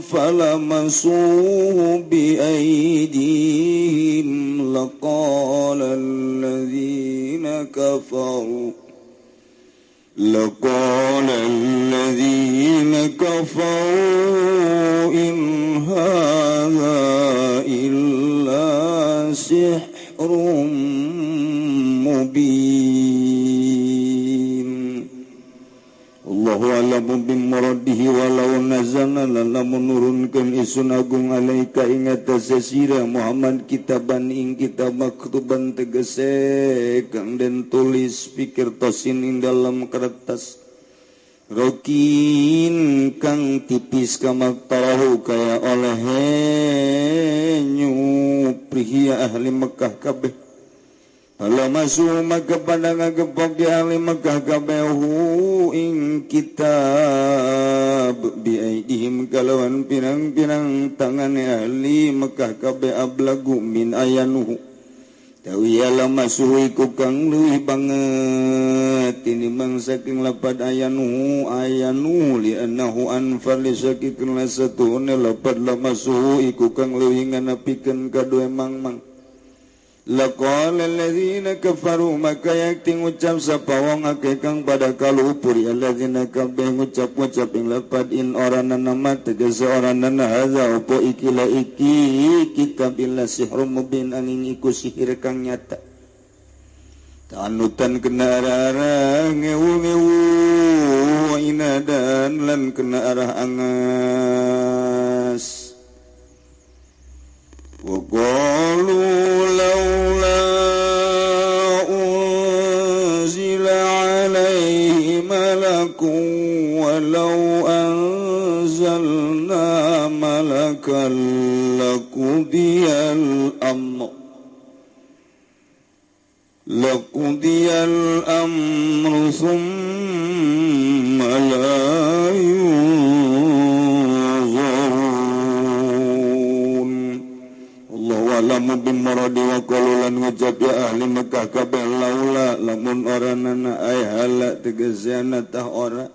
فلمسوه بأيديهم لقال الذين كفروا إن هذا إلا سحر مبين. Allahu a'lamu bimuradihi walau nazalna lamun nurunkeun isun agung alaika ing atase sira Muhammad kitaban ing kitab maktuban tegese kang den tulis pikir tosin ing dalam kertas rokin kang tipis kamaktarahu kaya oleh nyuprihi ahli Mekah kabeh. Alamasu maka pada ngagepok di ahli Mekah kabehu ing kitab biaidihim kalawan pirang-pirang tangane ahli Mekah kabeh ablagu min ayanuhu tawi alamasu iku kang leuwih banget tinimbang saking lapad ayanuhu ayanu li annahu anfar li saking lasatune lapad lamasu iku kang leuwih nganapikeun kadue mangmang. Laqala alladzina kafaru maka yakti ngucap sapa wong akeh kang pada kalupur alladzina kabeh ngucap-ngucap ing lapad in ora nama tegese ora nana hadza opo iki la iki kitab illa sihrum mubin angin iku sihir kang nyata. Tanutan kena arah ngewu-ngewu inadan lan kena arah angas. Wa qalu laula unzila alaihi malakun walau anzalna malakan laqudiyal amru thumma la yunzarun. Allahu a'lamu bimuradi wa qalu lan ngucap ya ahli Mekah kabeh laula lamun ora nana ay hala tegeseana tah ora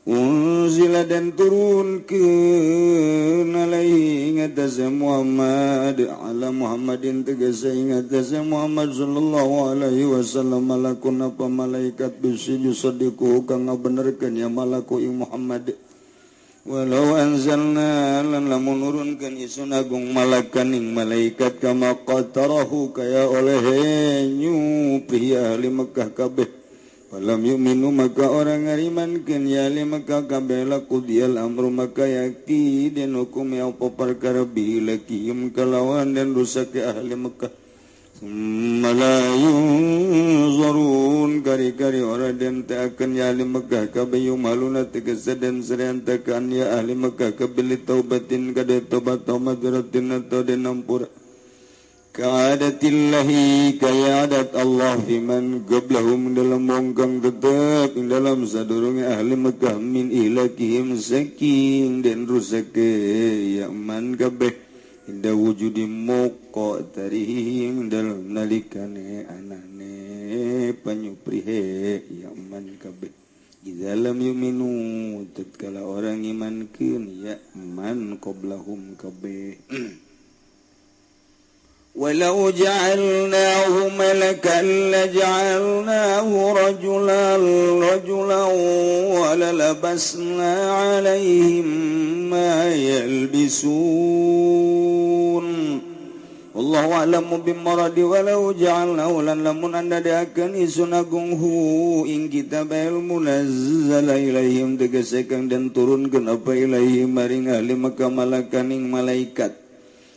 unzila dan turunkeun alaihi ing atase Muhammad ala Muhammadin tegese ing atase Muhammad sallallahu alaihi wasallam malakun apa malaikat bisi yusadiku kang ngabenerkeun ya malaku ing Muhammad. Walau anzalna lan lamun nurunkeun isun agung malakan ing malaikat kama qatarahu kaya oleh nyupi ahli Mekah kabeh. Walam yu'minu maka orang ngarimankeun ya ahli Mekah kabeh laqudiyal amru maka yakti den hukum ya apa perkara bilakihim kalawan dan rusak ahli Mekah. Summa la yunzarun kari-kari ora den akan ya ahli Mekah kabeh yumaluna tegese den serantakan ya ahli Mekah kabeh taubatin kade tobat taubatin atau den ampura. Kaadatillahi kaya adat Allah fiman qablahum dalam wong kang tetep ing dalam sadurunge ahli Mekah min ihlakihim saking den rusake ya man kabeh inda wujudi muqatarihim dalam nalikane anane panyuprihe ya man kabeh. Idza lam yu'minu tatkala orang imankeun ya man qablahum kabeh. Walau ja'alnahu malakan laja'alnahu rajulan walalabasna 'alaihim ma yalbisun. Wallahu a'lamu bimuradi walau ja'alnahu lan lamun anda diakeun isun agung hu ing kitab munazzala ilaihim tegese kang den turunkeun apa ilaihim maring ahli Mekah malakan ing malaikat.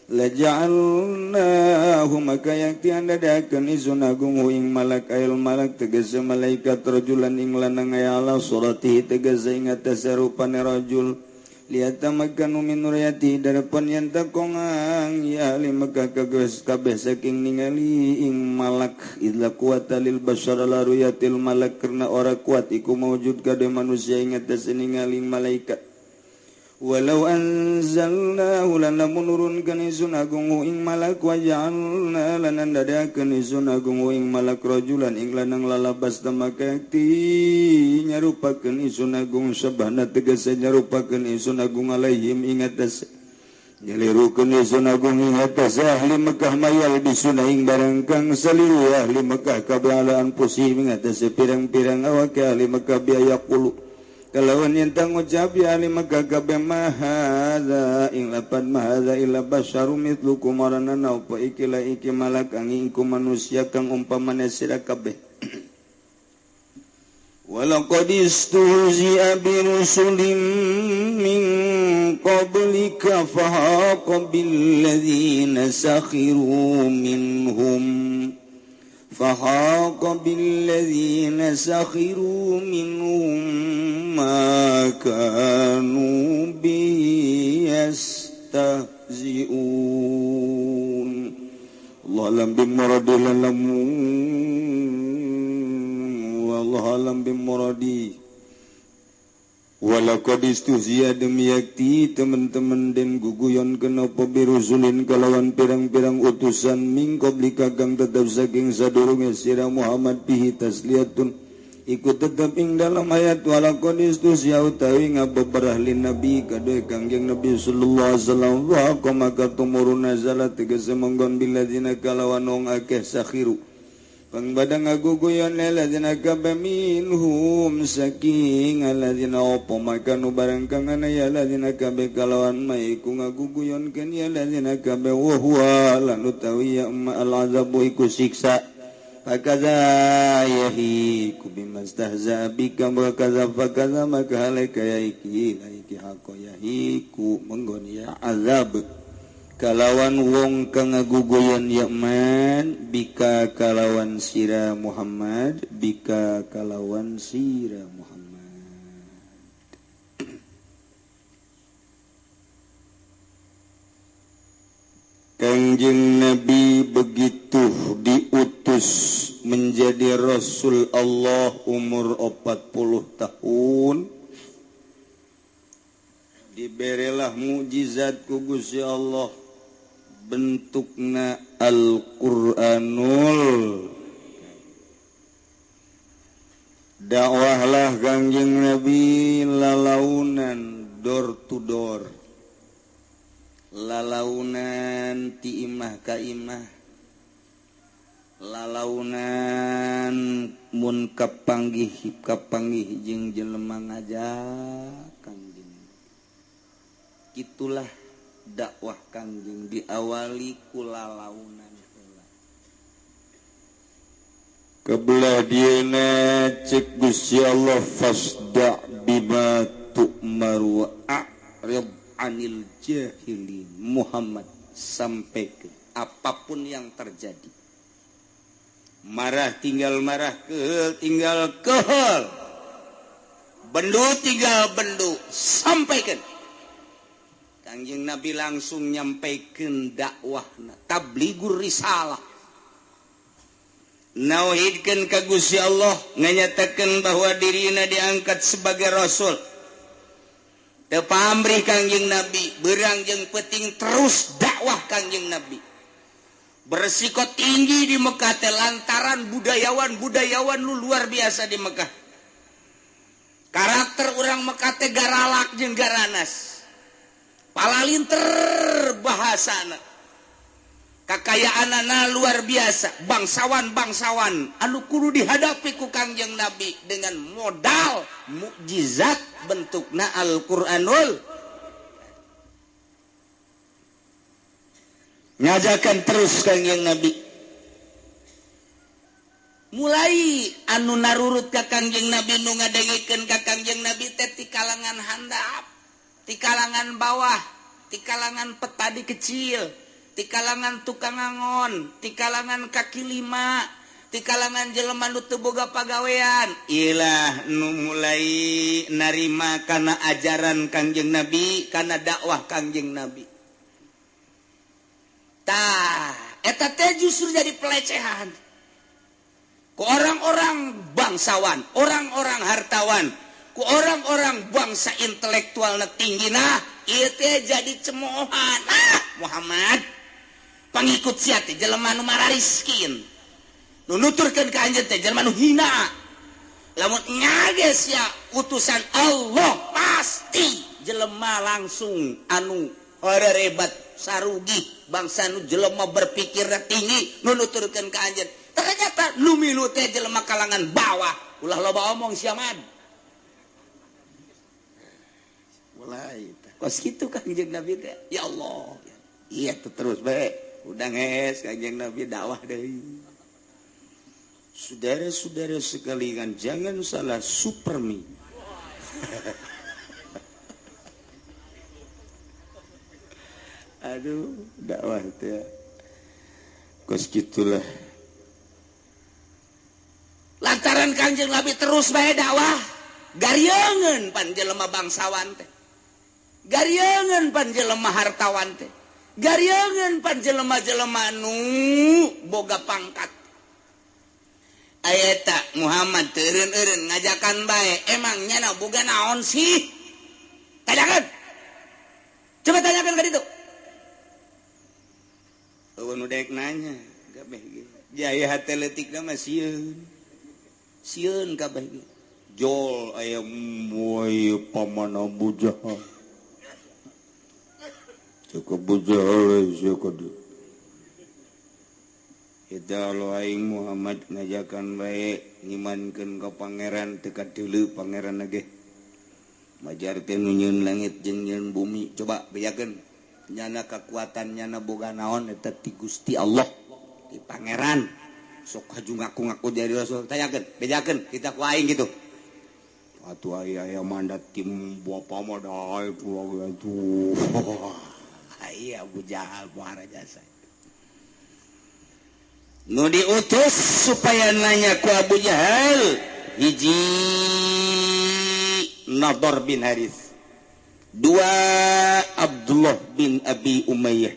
Laja'alnahu maka yakti anda diakeun isun agung hu ing malak ayil malak tegese malaikat rajulan ing lanang aya ala suratihi tegese ing atase rupane rajul liyatamakkanu min ru'yati darapan yen takongang ya ahli Mekah kabeh saking ningali ing malak idla quwata lil bashar la ru'yatil malak karena ora kuat iku maujud kade manusia ing atase ningali malaikat. Walau anzalnahu lan lamun nurunkeun ingsun agung ing malak wa ja'alna lan ndadakeun ingsun agung ing malak rajulan ing lanang lalabas tamakati nyarupakeun ingsun agung sabana tegese nyarupakeun ingsun agung alaihim ing atas nyalirukeun ingsun agung ing atas ahli Mekah mayal bisuna ing barang kang saliru ahli Mekah kabeh ala anfusihim ing atas pirang-pirang awake ahli Mekah biaya qulu kalawan yen tang ngucap ya ahli Mekah kabeh mahadza ing lapan mahadza illa basyarum mithlukum marana apa iki la iki malak kang iku manusia kang umpamane sira kabeh. Walaqad istuhzi'a bi rusulin min qablika fahaqa bil ladzina sakhiru minhum فحاق بالذين سخروا منهم ما كانوا به يستهزئون. الله أعلم بمراده والله أعلم بمراده. Walaqad istuhzi'a demi yakti teman-teman den guguyon kenapa birusulin kalawan pirang-pirang utusan min qablika kang tetep saking sadurunge sira Muhammad bihi tasliyatun iku tetep ing dalam ayat walaqad istuhzi'a utawi ngabeberah lin nabi kadue Kangjeng Nabi sallallahu alaihi wasallam wa maka tumurun nazala tegese menggon biladzina kalawan wong akeh sakhiru pangbadang ngaguguyon alladzina kabeh minhum saking alladzina opo makanu barang kang ana ya alladzina kabeh kalawan maiku ngaguguyonkeun ya alladzina kabeh wa huwa lan utawi ya al azabu iku siksa fakaza yahiku bimastahza bika wa kaza fakaza maka halaka ya iki la iki hako yahiku menggon ya azab kalawan wong kang ngaguguyon ya man bika kalawan sira Muhammad bika kalawan sira Muhammad. Kangjeng Nabi begitu diutus menjadi Rasul Allah umur 40 tahun diberelah mukjizat ku Gusti Allah bentukna Al-Qur'anul. Dakwahlah Kangjeng Nabi lalaunan door to door, lalaunan ti imah ka imah, lalaunan mun kapanggih kapanggih jeung jelema ngajak Kangjeng. Itulah dakwah Kangjeng diawali ku lalaunan heula. Kebelah dieuna cek Gusti Allah fasda bima tu'maru a'rid anil jahilin. Muhammad sampaikan apapun yang terjadi. Marah tinggal marah, kehel tinggal kehel, bendu tinggal bendu, sampaikan. Kangjeng Nabi langsung nyampaikan dakwahna, tabligur risalah. Nauhidkeun ka Gusti Allah, nganyatakeun bahwa dirina diangkat sebagai rasul. Teu pamrih Kangjeng Nabi, beurang jeung peuting terus dakwah Kangjeng Nabi. Beresiko tinggi di Mekah teh lantaran budayawan-budayawan lu luar biasa di Mekah. Karakter urang Mekah teh garalak jeung garanas. Palalinter bahasana, kakayaanana luar biasa, bangsawan-bangsawan anu kudu dihadapi ku Kangjeng Nabi dengan modal mukjizat bentukna Al-Qur'anul. Ngajakan terus Kangjeng Nabi. Mulai anu narurut ka Kangjeng Nabi nu ngadengekeun ka Kangjeng Nabi teh ti kalangan handap, ti kalangan bawah, ti kalangan petani kecil, ti kalangan tukang angon, ti kalangan kaki lima, ti kalangan jelema nu teu boga pagawean. Ilah nu mulai narima kana ajaran Kangjeng Nabi, kana dakwah Kangjeng Nabi. Tah, eta teh justru jadi pelecehan. Ke orang-orang bangsawan, orang-orang hartawan, Ku orang-orang bangsa intelektual tinggi nah ieu teh jadi cemoohan. Ah, Muhammad pangikut sia teh jelema nu marariskin. Nu nuturkeun ka anjeun teh jelema nu hina. Lamun nyages ya utusan Allah pasti jelema langsung anu hebat sarugi bangsa nu jelema berpikir tinggi nu nuturkeun ka anjeun. Ternyata nu milu teh jelema kalangan bawah. Ulah loba omong sia mad. Mulai kos kitu Kangjeng Nabi teh. Ya Allah. Iya terus bae. Udah ngees Kangjeng Nabi dakwah deui. Saudara-saudara sekalian, jangan salah supermi. Aduh, dakwah teh. Kos gitulah. Lantaran Kangjeng Nabi terus bae dakwah, garieungeun pan jelema bangsawan teh. Garieungeun pan jelema hartawan teh. Garieungeun pan jelema-jelema nu boga pangkat. Ayeta Muhammad teureun-eureun ngajakan bae, emang nyana boga naon sih? Tanyakeun. Coba tanyakeun ka ditu. Eueun nu daek nanya, kabeh ge. Jaya hate leutikna mah sieun. Sieun kabeh ge. Jol aya moy paman Abu Jahal. Cukup Abu Jahal cukup. Eta lo aing Muhammad ngajakan bae ngimankeun ka pangeran teu kadeuleu pangeran ge. Majar teh nu nyeun langit jeung nyeun bumi. Coba bejakeun nyana kekuatan nyana boga naon eta ti Gusti Allah ti pangeran. Sok haju ngaku-ngaku jadi rasul tanyakeun bejakeun kita ku aing gitu. Atuh aya mandat tim bapa mah dae pulang atuh. Iya Abu Jahal muara jasa. Nu diutus supaya nanya ku Abu Jahal hiji Nadhr bin Harith, dua Abdullah bin Abi Umayyah,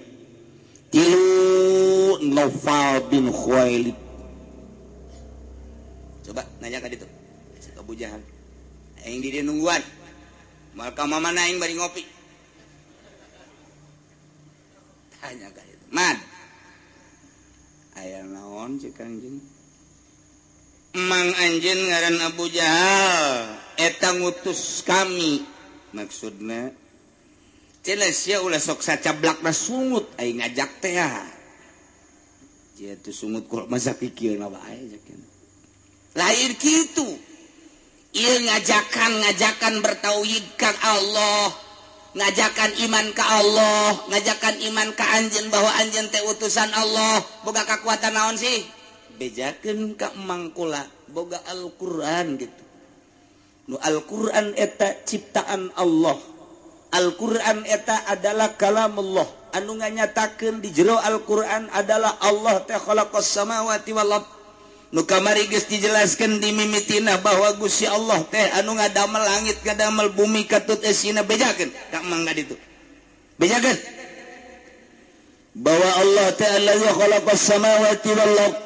tilu Naufal bin Khuwailid. Coba nanya ka ditu Abu Jahal, aing di dieu nungguan moal ka mamana aing bari ngopi. Tanya ka ditu, "Mad, aya naon cek anjeun?" Mang anjeun ngaran Abu Jahal eta ngutus kami. Maksudna cenah sia ulah sok sacablakna sungut aing ngajak teh. Sia teh sungut kok masa pikirna wae cek. Lain kitu. Ieu ngajakan bertauhid ka Allah, ngajakan iman ka Allah, ngajakan iman ka anjeun bahwa anjeun teh utusan Allah. Boga kakuatan naon sih? Bejakeun ka emang kula boga Al-Qur'an gitu. Nu Al-Qur'an eta ciptaan Allah. Al-Qur'an eta adalah kalamullah. Anu nganyatakeun di jero Al-Qur'an adalah Allah teh khalaqas samawati wal ardh. Nu kamari geus dijelaskeun di mimitina bahwa Gusti Allah teh anu ngadamel langit ngadamel bumi katut esina. Bejakeun ka emang ka ditu. Bejakeun bahwa Allah teh allazi khalaqas samawati wal ardh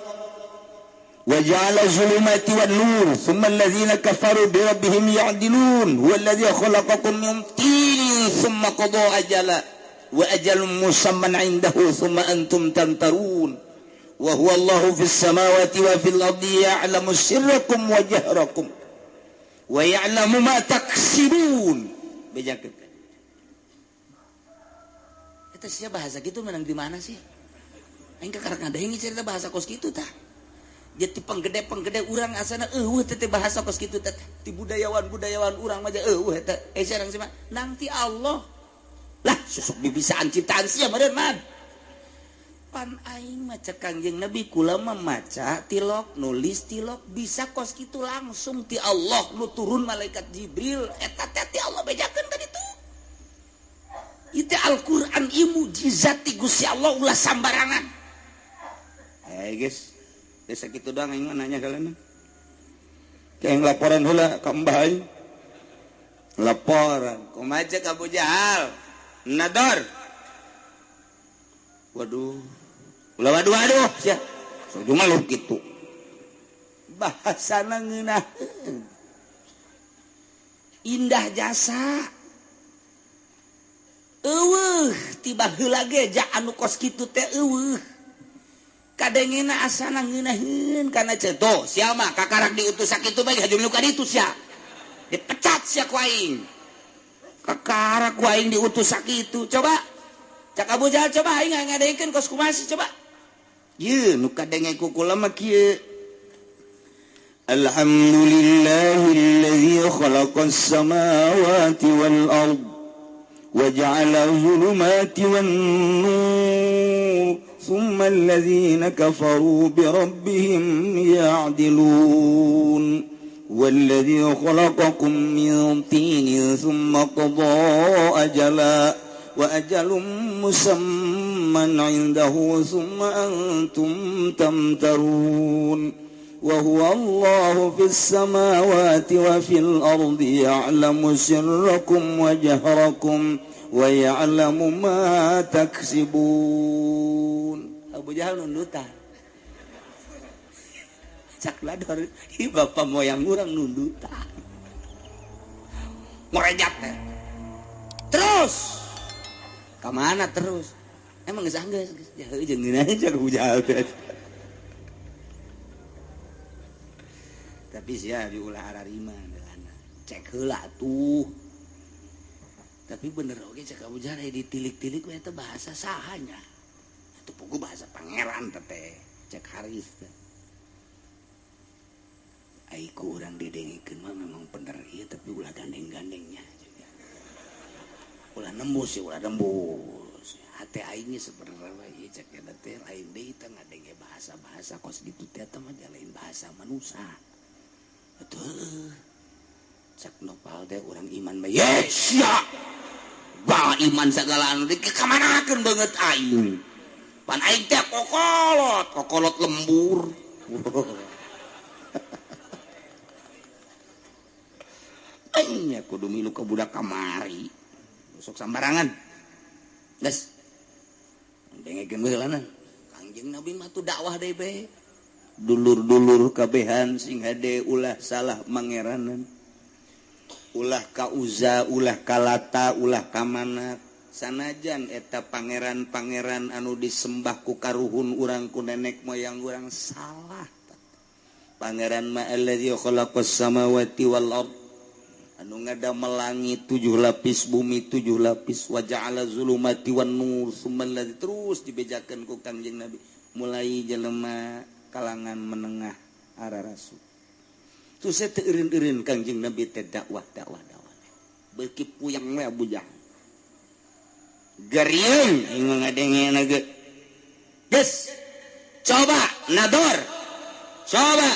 wa ja'ala zulumati wan nur thumma allazina kafaru bi rabbihim ya'dilun huwa allazi khalaqakum min tinin thumma qada ajala wa ajalun musamman 'indahu thumma antum tamtarun wa huwa Allahu fis samawati wa fil ardi ya'lamu sirrakum wa jahrakum wa ya'lamu ma taksibun. Bejakeun eta sia bahasa kitu menang di mana sih? Aing kakarek ngadenge cerita bahasa kos kitu tah. Jadi penggede-penggede urang asana eueuh teh bahasa kos kitu teh. Ti budayawan-budayawan urang mah eueuh eta. Eh sareng sih mah nang ti Allah. Lah susuk bibisaan ciptaan sia meureun mah. Pan aing maca Kangjeng Nabi kula mah maca tilok nulis tilok bisa kos kitu langsung ti Allah nu turun malaikat Jibril eta teh ti Allah bejakeun ka ditu. Ieu teh Al-Qur'an ieu mukjizat ti Gusti Allah ulah sambarangan. Eh guys, desa kitu doang aing mah nanya kalian. Kayak laporan heula ka Mbah aing. Laporan kumaha cek Abu Jahal? Nador. Waduh. Ulah waduh waduh sia. Sok ngeluh kitu. Bahasana ngeunaheun. Indah jasa. Eueuh tiba heula ge ja anu kos kitu teh eueuh. Kadengena asana ngeunaheun kana ceto sia mah kakarak diutus sakitu bae hajum nu ka ditu sia. Dipecat sia ku aing. Kakarak ku aing diutus sakitu. Coba cak Abu Jahal coba aing ngadengkeun kos kumaha coba. Ye nu kadenge ku kula mah kieu. Alhamdulillahilladzi khalaqas samawati wal ard wa ja'ala adh-dhulumati wan nur thumma alladhina kafaru bi rabbihim ya'dilun walladzi khalaqakum min tinin thumma qada ajala wa ajalun musamman 'indahu thumma antum tamtarun wa huwa Allahu fis samawati wa fil ardi ya'lamu sirrakum wa jahrakum wa ya'lamu ma taksibun. Abu Jahal nundutan. Cak lador, hi bapak moyang urang nundutan. Ngorejat teh. Terus ka mana terus? Emang geus anggeus, geus jauh jeung ngeunah cak Abu Jahal teh. Tapi sia diulah ararima delana. Cek heula tuh. Tapi bener oge cek Abu Jahal ditilik-tilik we eta bahasa sahanya. Atuh pugu bahasa pangeran teh cek Haris teh. Ai ku urang didengikeun mah memang bener ieu tapi ulah gandeng-gandengnya. Ulah nembus ya, ulah nembus. Hate aingnya sebenarnya ieu cek eta teh lain deui teh ngadenge bahasa-bahasa kos kitu teh eta mah lain bahasa manusia. Atuh cek nopal teh urang iman mah yes ya. Bah iman segala anu dikamanakeun beungeut aing. Pan aing teh kokolot, kokolot lembur. Aing nya kudu milu ka budak kamari. Sok sambarangan. Geus. Dengekeun heulana. Kangjeng Nabi mah tuh dakwah deui bae. Dulur-dulur kabehan sing hade ulah salah mangeranan. Ulah ka Uza, ulah ka Lata, ulah ka Manat. Sanajan eta pangeran-pangeran anu disembah ku karuhun urang ku nenek moyang urang salah. Pangeran ma allazi khalaqas samawati wal ard. Anu ngadamel langit 7 lapis, bumi 7 lapis, wa ja'ala zulumati wan nur summa allazi terus dibejakeun ku Kangjeng Nabi mulai jelema kalangan menengah arah rasul. Terus saya teureun-eureun Kangjeng Nabi teh dakwah dakwah dakwah. Beuki puyeng we Abu Jahal. Geriung aing ngadengena ge. Geus. Coba nador. Coba.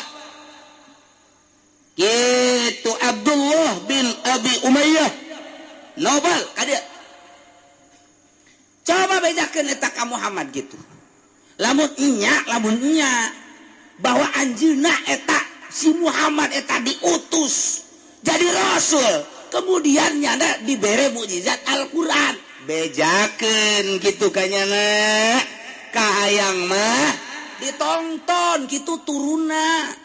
Kitu Abdullah bin Abi Umayyah. Nobel ka dieu. Coba bejakeun eta ka Muhammad gitu. Lamun nya bahwa anjeunna eta si Muhammad eta diutus jadi rasul, kemudian nyana dibere mukjizat Al-Qur'an. Bejakeun kitu ka nyana ka hayang mah ditonton kitu turunna.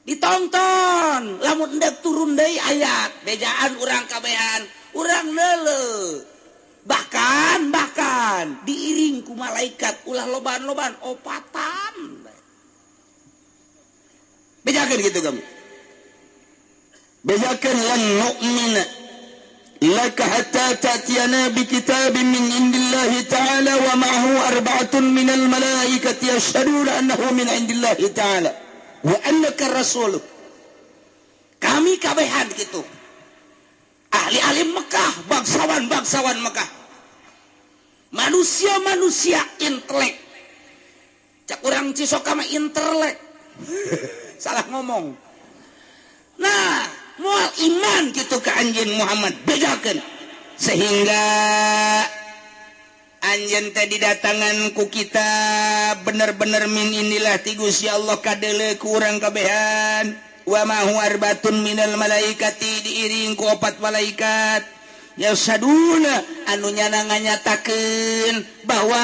Ditonton lamun endek turun deui ayat bejaan urang kabehan, urang leuleuh. Bahkan diiring ku malaikat ulah loban-loban opatan. Bejakeun kitu kamu. Bejakeun lan nu'mina laka hatta ta'tiyana bi kitabin min indillahi ta'ala wa ma'ahu arba'atun minal malaikati yashhaduna annahu min indillahi ta'ala wa annaka rasul. Kami kabehan gitu. Ahli-ahli Mekah, bangsawan-bangsawan Mekah. Manusia-manusia intelek. Cak urang Cisoka mah intelek. Salah ngomong. Nah, mual iman gitu ke anjeun Muhammad bedakeun sehingga anjeun teh didatangan ku kita bener-bener min inilah ti Gusti Allah kadeuleu ku urang kabehan wa ma huwa arbatun minal malaikati diiring ku opat malaikat yasaduna anu nyana nganyatakeun bahwa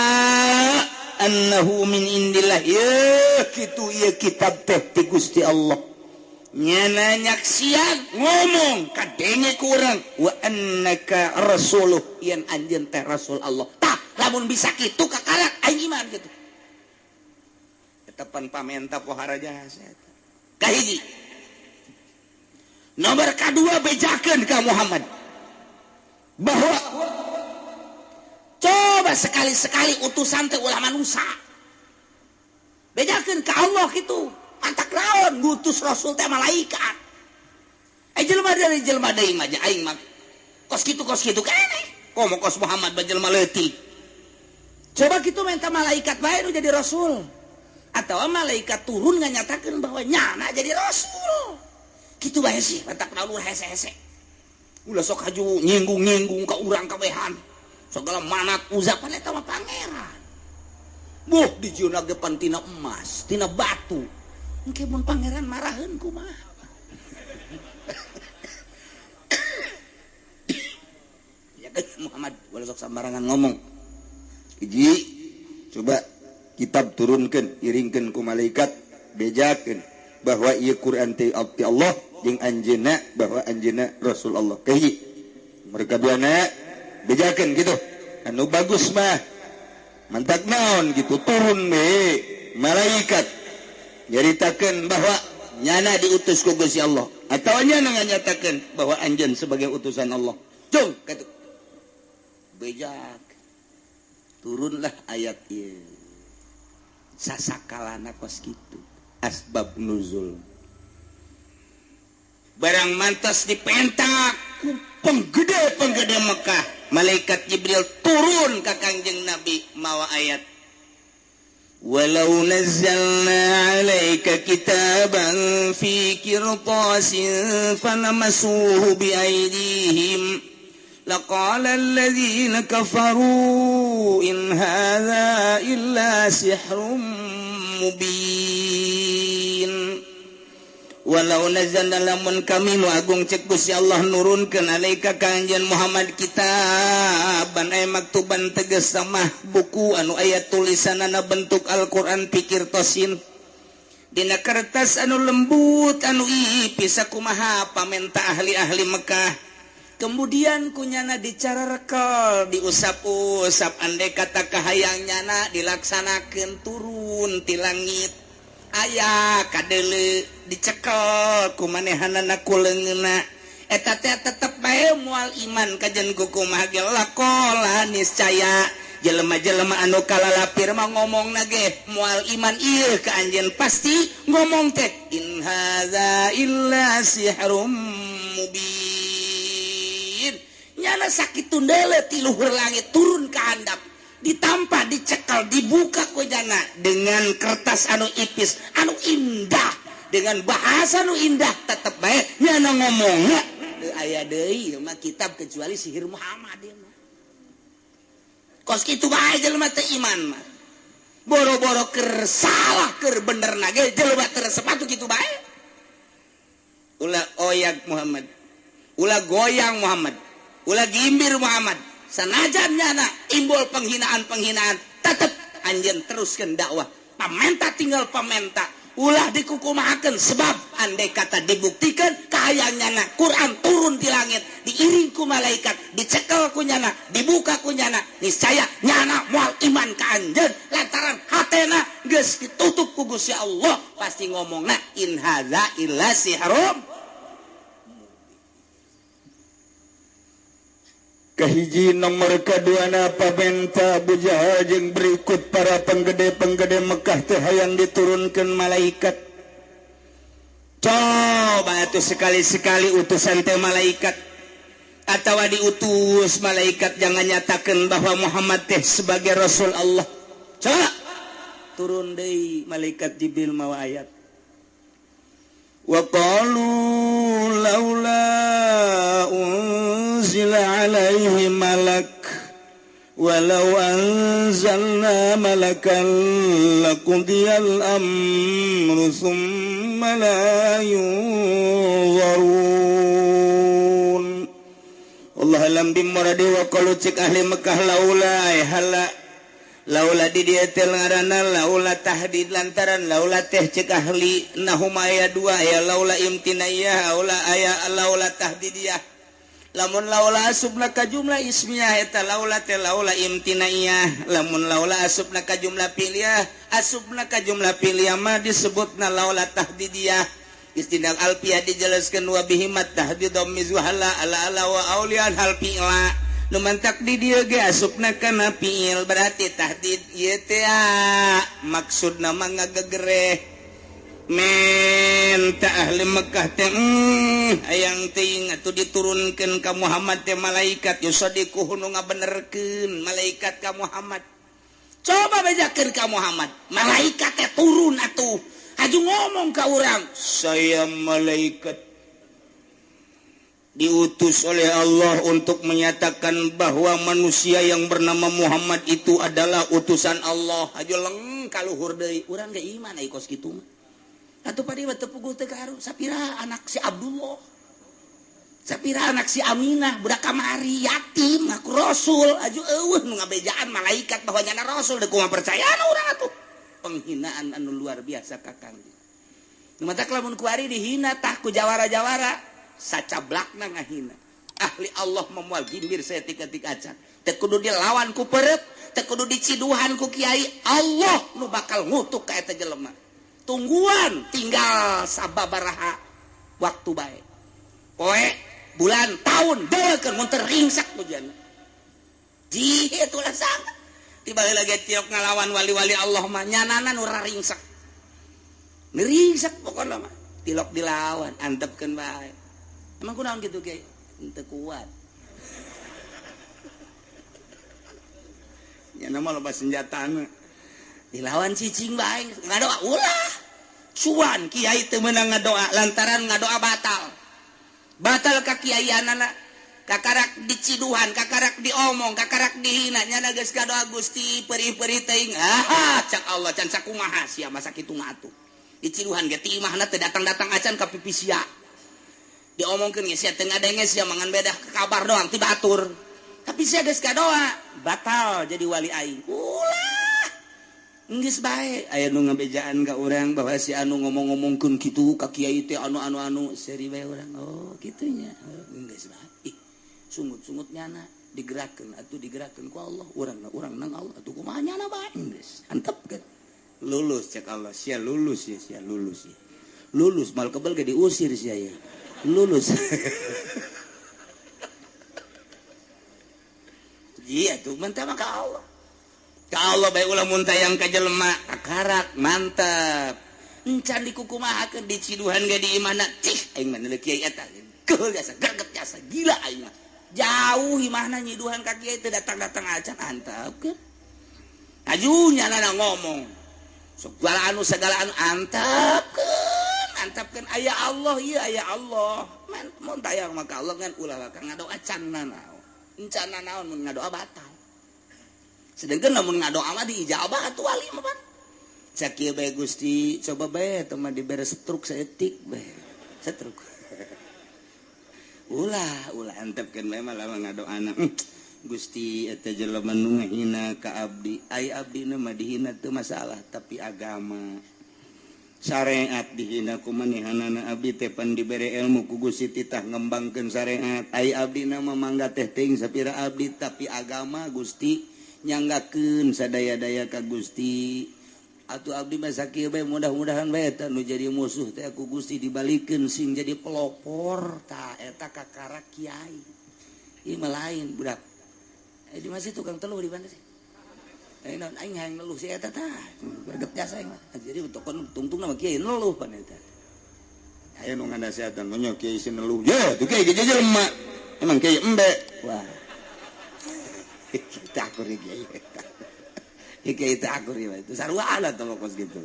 annahu min indillah, ya kitu ieu kitab teh ti Gusti Allah. Nyana nyaksian ngomong kadenge ku urang wa annaka rasuluh yen anjeun teh rasul Allah. Tah lamun bisa kitu kakarak aing iman kitu. Eta pan pamenta pohara jasa eta. Kahiji. Nomor kadua bejakeun ka Muhammad bahwa coba sekali-sekali utusan teh ulah manusia. Bejakeun ka Allah kitu. Antak naon ngutus rasul teh malaikat. Jelema dari jelema deui mah aing mah kos kitu keneh. Komo kos Muhammad ba jelema leutik. Coba kitu minta malaikat bae nu jadi rasul. Atawa malaikat turun nganyatakeun bahwa nyana jadi rasul. Kitu bae sih mantak naon hese-hese. Ulah sok haju nyinggung-nyinggung ka urang kabehan. Segala manat uzapan eta mah pangeran. Buh dijieunna ge pan tina emas, tina batu. Engke mun pangeran maraheun kumaha? Ya kan Muhammad ulah sok sambarangan ngomong. Hiji, coba kitab turunkeun, iringkeun ku malaikat, bejakeun bahwa ieu Quran teh abdi Allah jeung anjeunna bahwa anjeunna Rasul Allah. Kahiji. Mereka duana bejakeun gitu. Anu bagus mah mantak naon gitu turun we malaikat nyaritakeun bahwa nyana diutus ku Gusti Allah atau nyana nganyatakeun bahwa anjeun sebagai utusan Allah. Jung kitu. Bejak. Turunlah ayat ieu. Sasakalana kos kitu. Asbab nuzul. Barang mantas dipentak ku penggede-penggede Mekah, malaikat Jibril turun ka Kangjeng Nabi mawa ayat. Walau nazzalna 'alaika kitaban fi qirtasin falamasuhu biaydihim laqala alladzina kafaru in hadza illa sihrun mubin. Walau nazzalna lamun kami nu agung cek Gusti Allah nurunkeun alaika ka anjeun Muhammad kitaban ay maktuban tegas samah buku anu aya tulisanana bentuk Al-Qur'an pikir tosin dina kertas anu lembut anu ipis sakumaha pamenta ahli-ahli Mekah. Kemudian kunyana dicara rekel diusap-usap andai kata kahayang nyana dilaksanakeun turun ti langit. Aya kadele dicekel ku manehanana ku leungeunna eta teh tetep bae moal iman kajen kukumaha ge lakola niscaya jelema-jelema anu kalalapir mah ngomongna ge moal iman ieu ka anjeun pasti ngomong teh in hadza illa sihrum mubin. Nyana sakitu deuleu ti luhur langit turun ka handap ditampa, dicekel, dibuka ku jana dengan kertas anu ipis, anu indah, dengan bahasa anu indah tetep bae nyana ngomongna teu aya deui ieu mah kitab kecuali sihir Muhammad ieu mah. Kos kitu bae jelema teu iman mah. Boro-boro keur salah keur bener na ge jelema teu resep atuh kitu bae. Ulah oyak Muhammad, ulah goyang Muhammad, ulah gimbir Muhammad. Sanajan nyana imbul penghinaan-penghinaan tetep anjeun teruskeun dakwah. Pamenta tinggal pamenta, ulah dikukumahakeun sebab andai kata dibuktikan kahayang nyana Quran turun di langit diiring ku malaikat dicekel ku nyana dibuka ku nyana niscaya nyana moal iman ka anjeun lantaran hatena geus ditutup ku Gusti Allah pasti ngomongna in hadza illa sihrum. Kahiji nomor kaduana pamenta Abu Jahal jeung berikut para penggede-penggede Mekah teh hayang diturunkeun malaikat. Coba atuh sekali-sekali utusan teh malaikat atawa diutus malaikat jangan nyatakeun bahwa Muhammad teh sebagai rasul Allah. Coba turun deui malaikat Jibril mawa ayat. Wa qalu laula unzila alaihi malak walau anzalna malakan laqudiyal amru thumma la yunzarun. Allah alam bimuradi wa qalu cik ahli Mekah laula hala Laula di dieu teh ngaranna laula tahdid lantaran laula teh cek ahli nahuma aya dua aya laula imtinaiyah laula aya laula tahdidiyah. Lamun laula asupna ka jumlah ismiyah eta laula teh laula imtinaiyah. Lamun laula asupna ka jumlah fi'liyah asupna ka jumlah fi'liyah mah disebutna laula tahdidiyah. Istinal alfiyah dijelaskeun wa bihimat tahdid mizwahala ala ala wa aulian hal fi'la. Nu mantak di dieu ge asupna kana fi'il berarti tahdid ieu teh maksudna mah ngagegereh menta ahli Mekah teh hayang teuing atuh diturunkeun ka Muhammad teh malaikat yusadiquhu nu ngabenerkeun malaikat ka Muhammad. Coba bejakeun ka Muhammad malaikat teh turun atuh haju ngomong ka urang saya malaikat diutus oleh Allah untuk menyatakan bahwa manusia yang bernama Muhammad itu adalah utusan Allah. Aju leng kaluhur deui urang ge iman ai kos kitu mah. Atuh padi mah teu puguh teu kaharu sapira anak si Abdullah. Sapira anak si Aminah budak kamari yatim ngaku rasul aju eueuh nu ngabejaan malaikat bahwa nyana rasul deui kumaha percayaan urang atuh. Penghinaan anu luar biasa ka Kangjeng. Nu matak lamun kuari dihina tah ku jawara-jawara sacablakna ngahina. Ahli Allah memual gimbir saetik-etik acan. Teu kudu dilawan ku perep, teu kudu diciduhan ku kiai. Allah nu bakal ngutuk ka eta jelema. Tungguan tinggal sababaraha waktu bae. Poe, bulan, tahun deukeun mun teu ringsak hujan. Ji itulah sangat. Tiba heula ge tiok ngalawan wali-wali Allah mah nyanana nu ringsak. Ngringsak pokona mah. Tilok dilawan, antepkeun bae. Emang kunaon gitu kiai? Henteu kuat. Nya mah loba senjatana. Dilawan cicing bae, ngadoa ulah. Cuan kiai teu meunang ngadoa lantaran ngadoa batal. Batal ka kiaianana. Kakarak diciduhan, kakarak diomong, kakarak dihina, nyana geus kadoa Gusti perih-perih teuing. Ah, cak Allah can sakumaha sia masa kitu mah atuh. Diciduhan ge ti imahna teu datang-datang acan ka pipi sia. Diomongkeun ge sia teu ngadenge sia mangan bedah kabar doang ti batur. Tapi sia geus kadoa batal jadi wali aing. Ulah. Geus bae aya nu ngabejaan ka urang bahwa si anu ngomong-ngomongkeun kitu ka kiai teh anu-anu-anu seuri bae urang. Oh, kitu nya. Geus bae. Ih, sungut-sungut nyana digerakkeun atuh digerakkeun ku Allah. Urang urang nang Allah atuh kumaha nyana bae geus. Antepkeun. Lulus cek Allah, sia lulus ya, sia lulus ya. Lulus mal kebel ge diusir sia ya. Lulus. Iya tuh mentah mah ka Allah. Ka Allah bae ulah mun tayang ka jelema kakarak mantap. Encan dikukumahakeun diciduhan ge di imahna cih aing mah neuleuh kiai eta. Geul jasa greget jasa gila aing mah. Jauh imahna nyiduhan ka kiai teu datang-datang acan antepkeun. Aju nyana ngomong. Segala anu antepkeun. Antapkan aya Allah iya aya Allah mun tayang maka Allah kan ulah ka ngadoa can nanaon encan nanaon mun ngadoa batal sedengkeun lamun ngadoa mah diijabah atuh wali mah pan sakieu bae Gusti coba bae teh mah dibere setruk saeutik bae setruk ulah ulah antepkeun bae mah lamun ngadoana Gusti eta jelema nu ngahina ka abdi ai abdi mah dihina teu masalah tapi agama syariat dihina ku manehanana abdi teh pan dibere ilmu ku Gusti titah ngembangkeun syariat ai abdi na mah mangga teh teuing sapira abdi tapi agama Gusti nyanggakeun sadaya-daya ka Gusti atuh abdi mah sakieu bae mudah-mudahan bae eta nu jadi musuh teh ku Gusti dibalikeun sing jadi pelopor tah eta kakarak kiai ieu mah lain budak di masih tukang teluh di mana sih? Aing aing hayang neluh si eta tah. Greget jasa aing mah. Jadi tokon tungtung nama kiai neluh pan eta. Aya nu nganasehatan nya kiai si neluh. Ye, tuh kiai ge jelema. Emang kiai embe. Wah. Kita akur kiai eta. Kiai teh akur ieu itu sarua atuh kos kitu.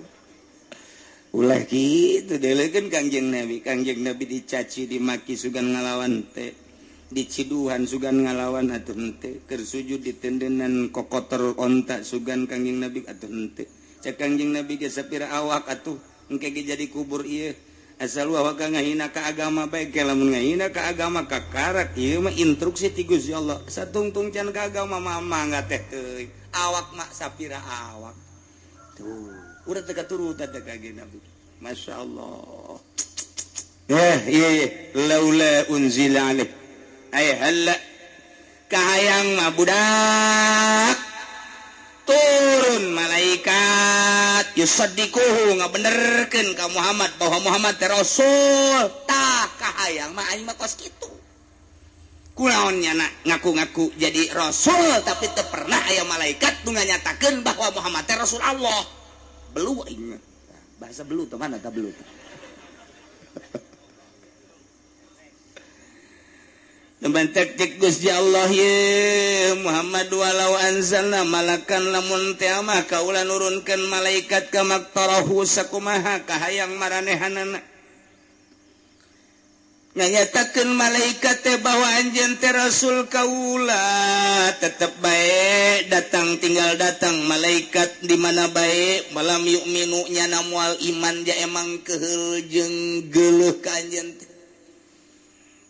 Ulah kitu delekeun Kangjeng Nabi. Kangjeng Nabi dicaci dimaki sugan ngalawan teh. Diciduhan sugan ngalawan atuh henteu keur sujud ditendenan kokotor onta sugan Kangjeng Nabi atuh henteu cek Kangjeng Nabi ge sapira awak atuh engke ge jadi kubur ieu Asal wa ka ngahina ka agama bae ke lamun ngahina ka agama kakarak ieu mah instruksi ti Gusti Allah. Satungtung can ka agama mah mangga teh teuing. Awak mak sapira awak. Tuh, udah teu katurutan teh ka Nabi. Masya Allah. Iya laula unzila alaih. Ay halla kahayang mah budak turun malaikat yusaddiquhu ngabenerkeun ka Muhammad bahwa Muhammad teh rasul. Tah kahayang mah aing mah kos kitu. Kunaon nyana ngaku-ngaku jadi rasul tapi teu pernah aya malaikat nu nganyatakeun bahwa Muhammad teh rasul Allah. Belu aing. Bahasa belu teh mana tah belu teh. Teman cek Gusti Allah ye Muhammad walau anzalna malakan lamun teh mah kaula nurunkeun malaikat ka maktarahu sakumaha kahayang maranehanana. Nganyatakeun malaikat teh bahwa anjeun teh rasul kaula tetep bae datang tinggal datang malaikat di mana bae malam yu'minu nyana moal iman ja emang keheul jeung geuleuh ka anjeun teh.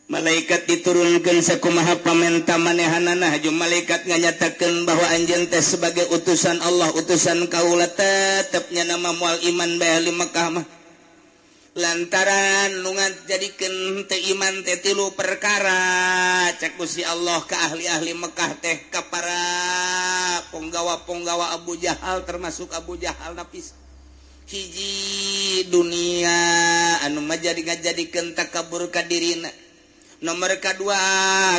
Malaikat diturunkan sakumaha pamenta manehanana jeung malaikat nganyatakeun bahwa anjeun teh sebagai utusan Allah utusan kaula tetep nyana mah moal iman bae ahli Mekah mah. Lantaran nu ngajadikeun teu iman teh tilu perkara cek Gusti Allah ka ahli-ahli Mekah teh ka para ponggawa-ponggawa Abu Jahal termasuk Abu Jahal napis. Hiji dunia anu majadi ngajadikeun takabur ka dirina. Nomor kedua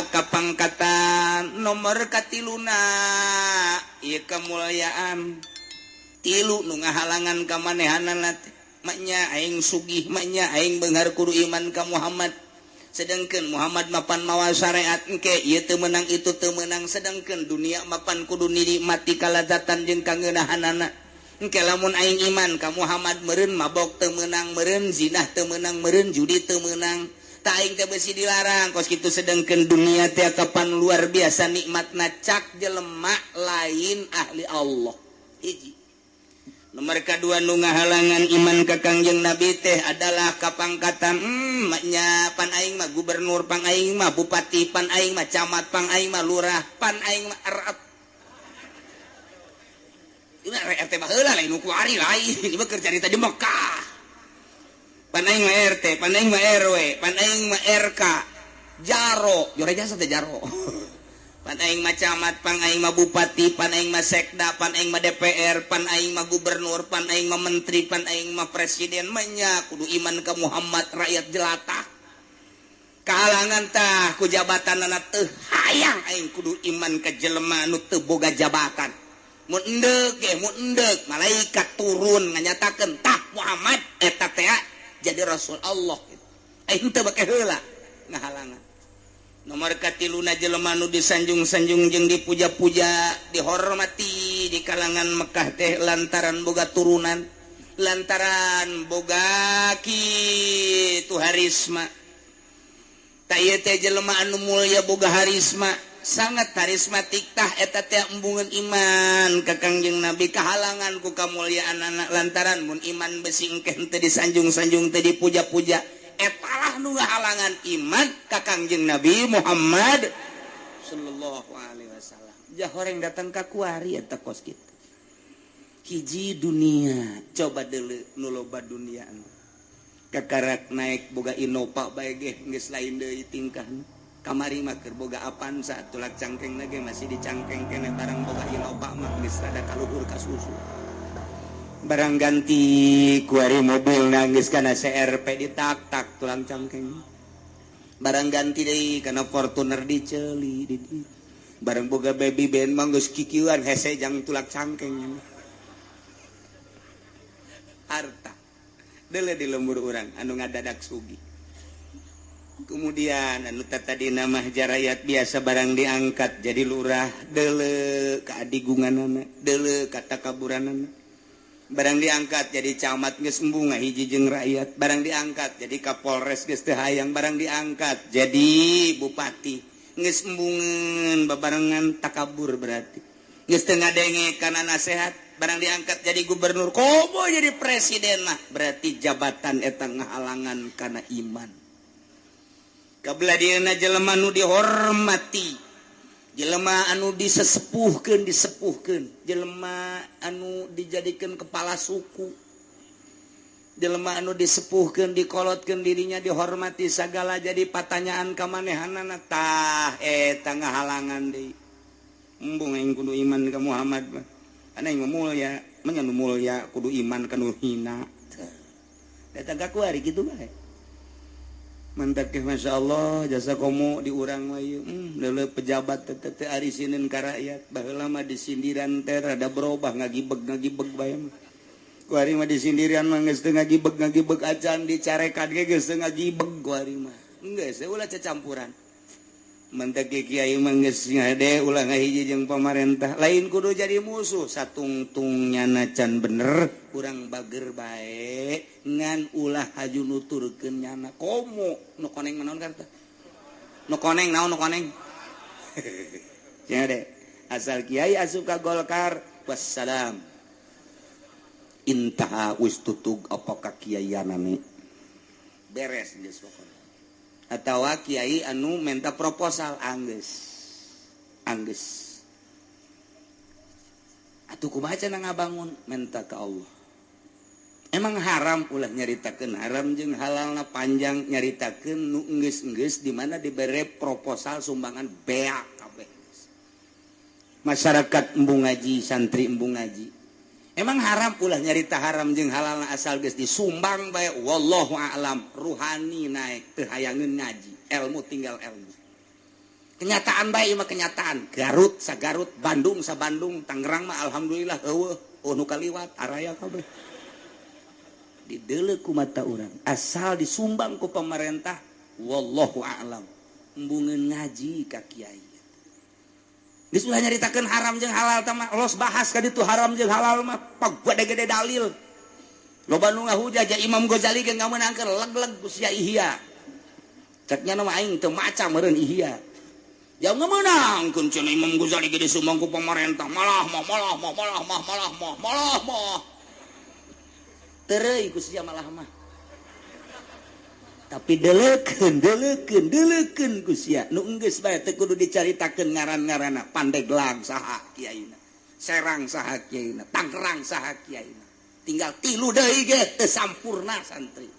kapangkatan, nomor katiluna ieu kemuliaan. Tilu nu ngahalangan ka manehanana teh maknya aing sugih, maknya aing beunghar kudu iman ka Muhammad. Sedangkan Muhammad mapan mawa syariat engke ieu teu meunang itu teu meunang, sedangkan dunia mapan kudu nikmati kalazatan jeung kangeunahanana. Engke lamun aing iman ka Muhammad meureun mabok teu meunang, meureun zinah teu meunang, meureun judi teu meunang. Aing teh besi dilarang kos kitu, sedangkan dunia teh kapan luar biasa nikmatna cak jelema lain ahli Allah. Hiji. Nomor kadua nu ngahalangan iman ka Kangjeng Nabi teh adalah kapangkatan. Maknya pan aing mah gubernur, pan aing mah bupati, pan aing mah camat, pan aing mah lurah, pan aing mah RT. Ieu RT baheula lain nu kuari lain, ieu mah keur carita di Mekah. Pan aing mah RT, pan aing mah RW, pan aing mah RK, jaro, jore jasa teh jaro. Pan aing mah camat, pan aing mah bupati, pan aing mah sekda, pan aing mah DPR, pan aing mah gubernur, pan aing mah menteri, pan aing mah presiden, manya kudu iman ka Muhammad rakyat jelata. Kahalangan tah ku jabatanana teu hayang aing kudu iman ka jelema anu teu boga jabatan. Mun endek ge mun endek malaikat turun nganyatakeun tah Muhammad eta teh jadi Rasul Allah. Aing teu bake heula ngahalangan. Nomor katiluna jelema nu disanjung-sanjung jeung dipuja-puja, dihormati di kalangan Mekah teh lantaran boga turunan, lantaran boga kitu harisma. Ta ieu teh jelema anu mulya boga harisma, sangat karismatik tah eta teh embungeun iman ka Kangjeng Nabi kahalangan ku kamulyaan anak lantaran mun iman besi engke teu disanjung-sanjung teu dipuja-puja etalah nu ngahalangan iman ka Kangjeng Nabi Muhammad sallallahu alaihi wasallam. Jahoreng datang ka kuari eta kos kitu. Hiji dunia coba deuleu nu loba dunia kakarak naik boga Innova bae ge geus lain deui tingkahna. Kamari mah keur boga Avanza tulak cangkeng lagi masih dicangkeng kene barang boga Innova mah geus rada kaluhur ka susu. Barang ganti kuari mobil nangis kana CRP ditak-tak tulang cangkeng. Barang ganti deui kana Fortuner diceuli di barang boga baby band mah geus kikieuan hese jang tulak cangkeng. Harta deuleu di lembur urang anu ngadadak sugih. Kemudian anu tadi nama jarayat biasa barang diangkat jadi lurah deuleu ka adigunganana deuleu ka takaburanana. Barang diangkat jadi camat geus embung hiji jeung rakyat, barang diangkat jadi kapolres geus teu hayang, barang diangkat jadi bupati geus embungeun babarengan takabur berarti geus teu ngadenge kana nasehat. barang diangkat jadi gubernur komo jadi presiden mah berarti jabatan eta ngahalangan kana iman. Kabelah dieuna jelema nu dihormati, jelema anu disesepuhkeun disepuhkeun, jelema anu dijadikeun kepala suku, jelema anu disepuhkeun dikolotkeun dirinya dihormati sagala jadi patanyaan ka manehanana tah eta ngahalangan deui. Embung aing kudu iman ka Muhammad mah. Ana aing mulya, manya nu mulya kudu iman ka nu hina. Datang ka kuari kitu bae. Mantak ke Masya Allah jasa komo di urang mah ieu. Leuleuh pejabat teh teh arisineun ka rakyat. Baheula mah disindiran teh rada berubah ngagibeg-ngagibeg bae mah. Kuari mah disindirian mah geus teu ngagibeg-ngagibeg acan dicarekan ge geus teu ngagibeg kuari mah. Geus ulah cacampuran. Mantak kiai mah geus ngade ulah ngahiji jeung pamarentah. Lain kudu jadi musuh satungtung nyana can bener urang bager bae ngan ulah haju nuturkeun nyana komo nu koneng mah naon karta. Nu koneng naon nu koneng. Nya de asal kiai asup ka Golkar wassalam. Intaha wis tutug apa ka kiaianane. Beres geus pokona. Atawa kiai anu minta proposal anggeus. Anggeus. Atuh kumaha cenah ngabangun minta ka Allah. Emang haram ulah nyaritakeun haram jeung halalna panjang nyaritakeun nu enggeus-enggeus di mana dibere proposal sumbangan beak kabeh. Masyarakat embung ngaji, santri embung ngaji. Emang haram ulah nyarita haram jeung halalna asal geus disumbang bae wallahu a'lam ruhani naik teu hayangeun ngaji ilmu tinggal ilmu. Kenyataan bae mah kenyataan Garut sa Garut Bandung sa Bandung Tangerang mah alhamdulillah eueuh nu kaliwat araya kabeh. Dideuleu ku mata urang asal disumbang ku pemerintah wallahu a'lam embungeun ngaji ka kiai. Geus ulah nyaritakeun haram jeung halal tah mah los bahas ka ditu haram jeung halal mah pagede-gede dalil. Loba nu ngahujah ja Imam Ghazali ge ngamenangkeun leg-leg ku sia Ihya. Cek nya mah aing teu maca meureun Ihya. Ja ngamenangkeun cenah Imam Ghazali ge disumbang ku pamarentah malah mah malah mah malah mah malah mah malah mah. Tereuy ku sia malah mah. Tapi deleukeun deleukeun deleukeun ku sia nu enggeus bae teu kudu dicaritakeun ngaran-ngaranna Pandeglang saha kiaina Serang saha kiaina Tangerang saha kiaina tinggal tilu deui ge teu sampurna santri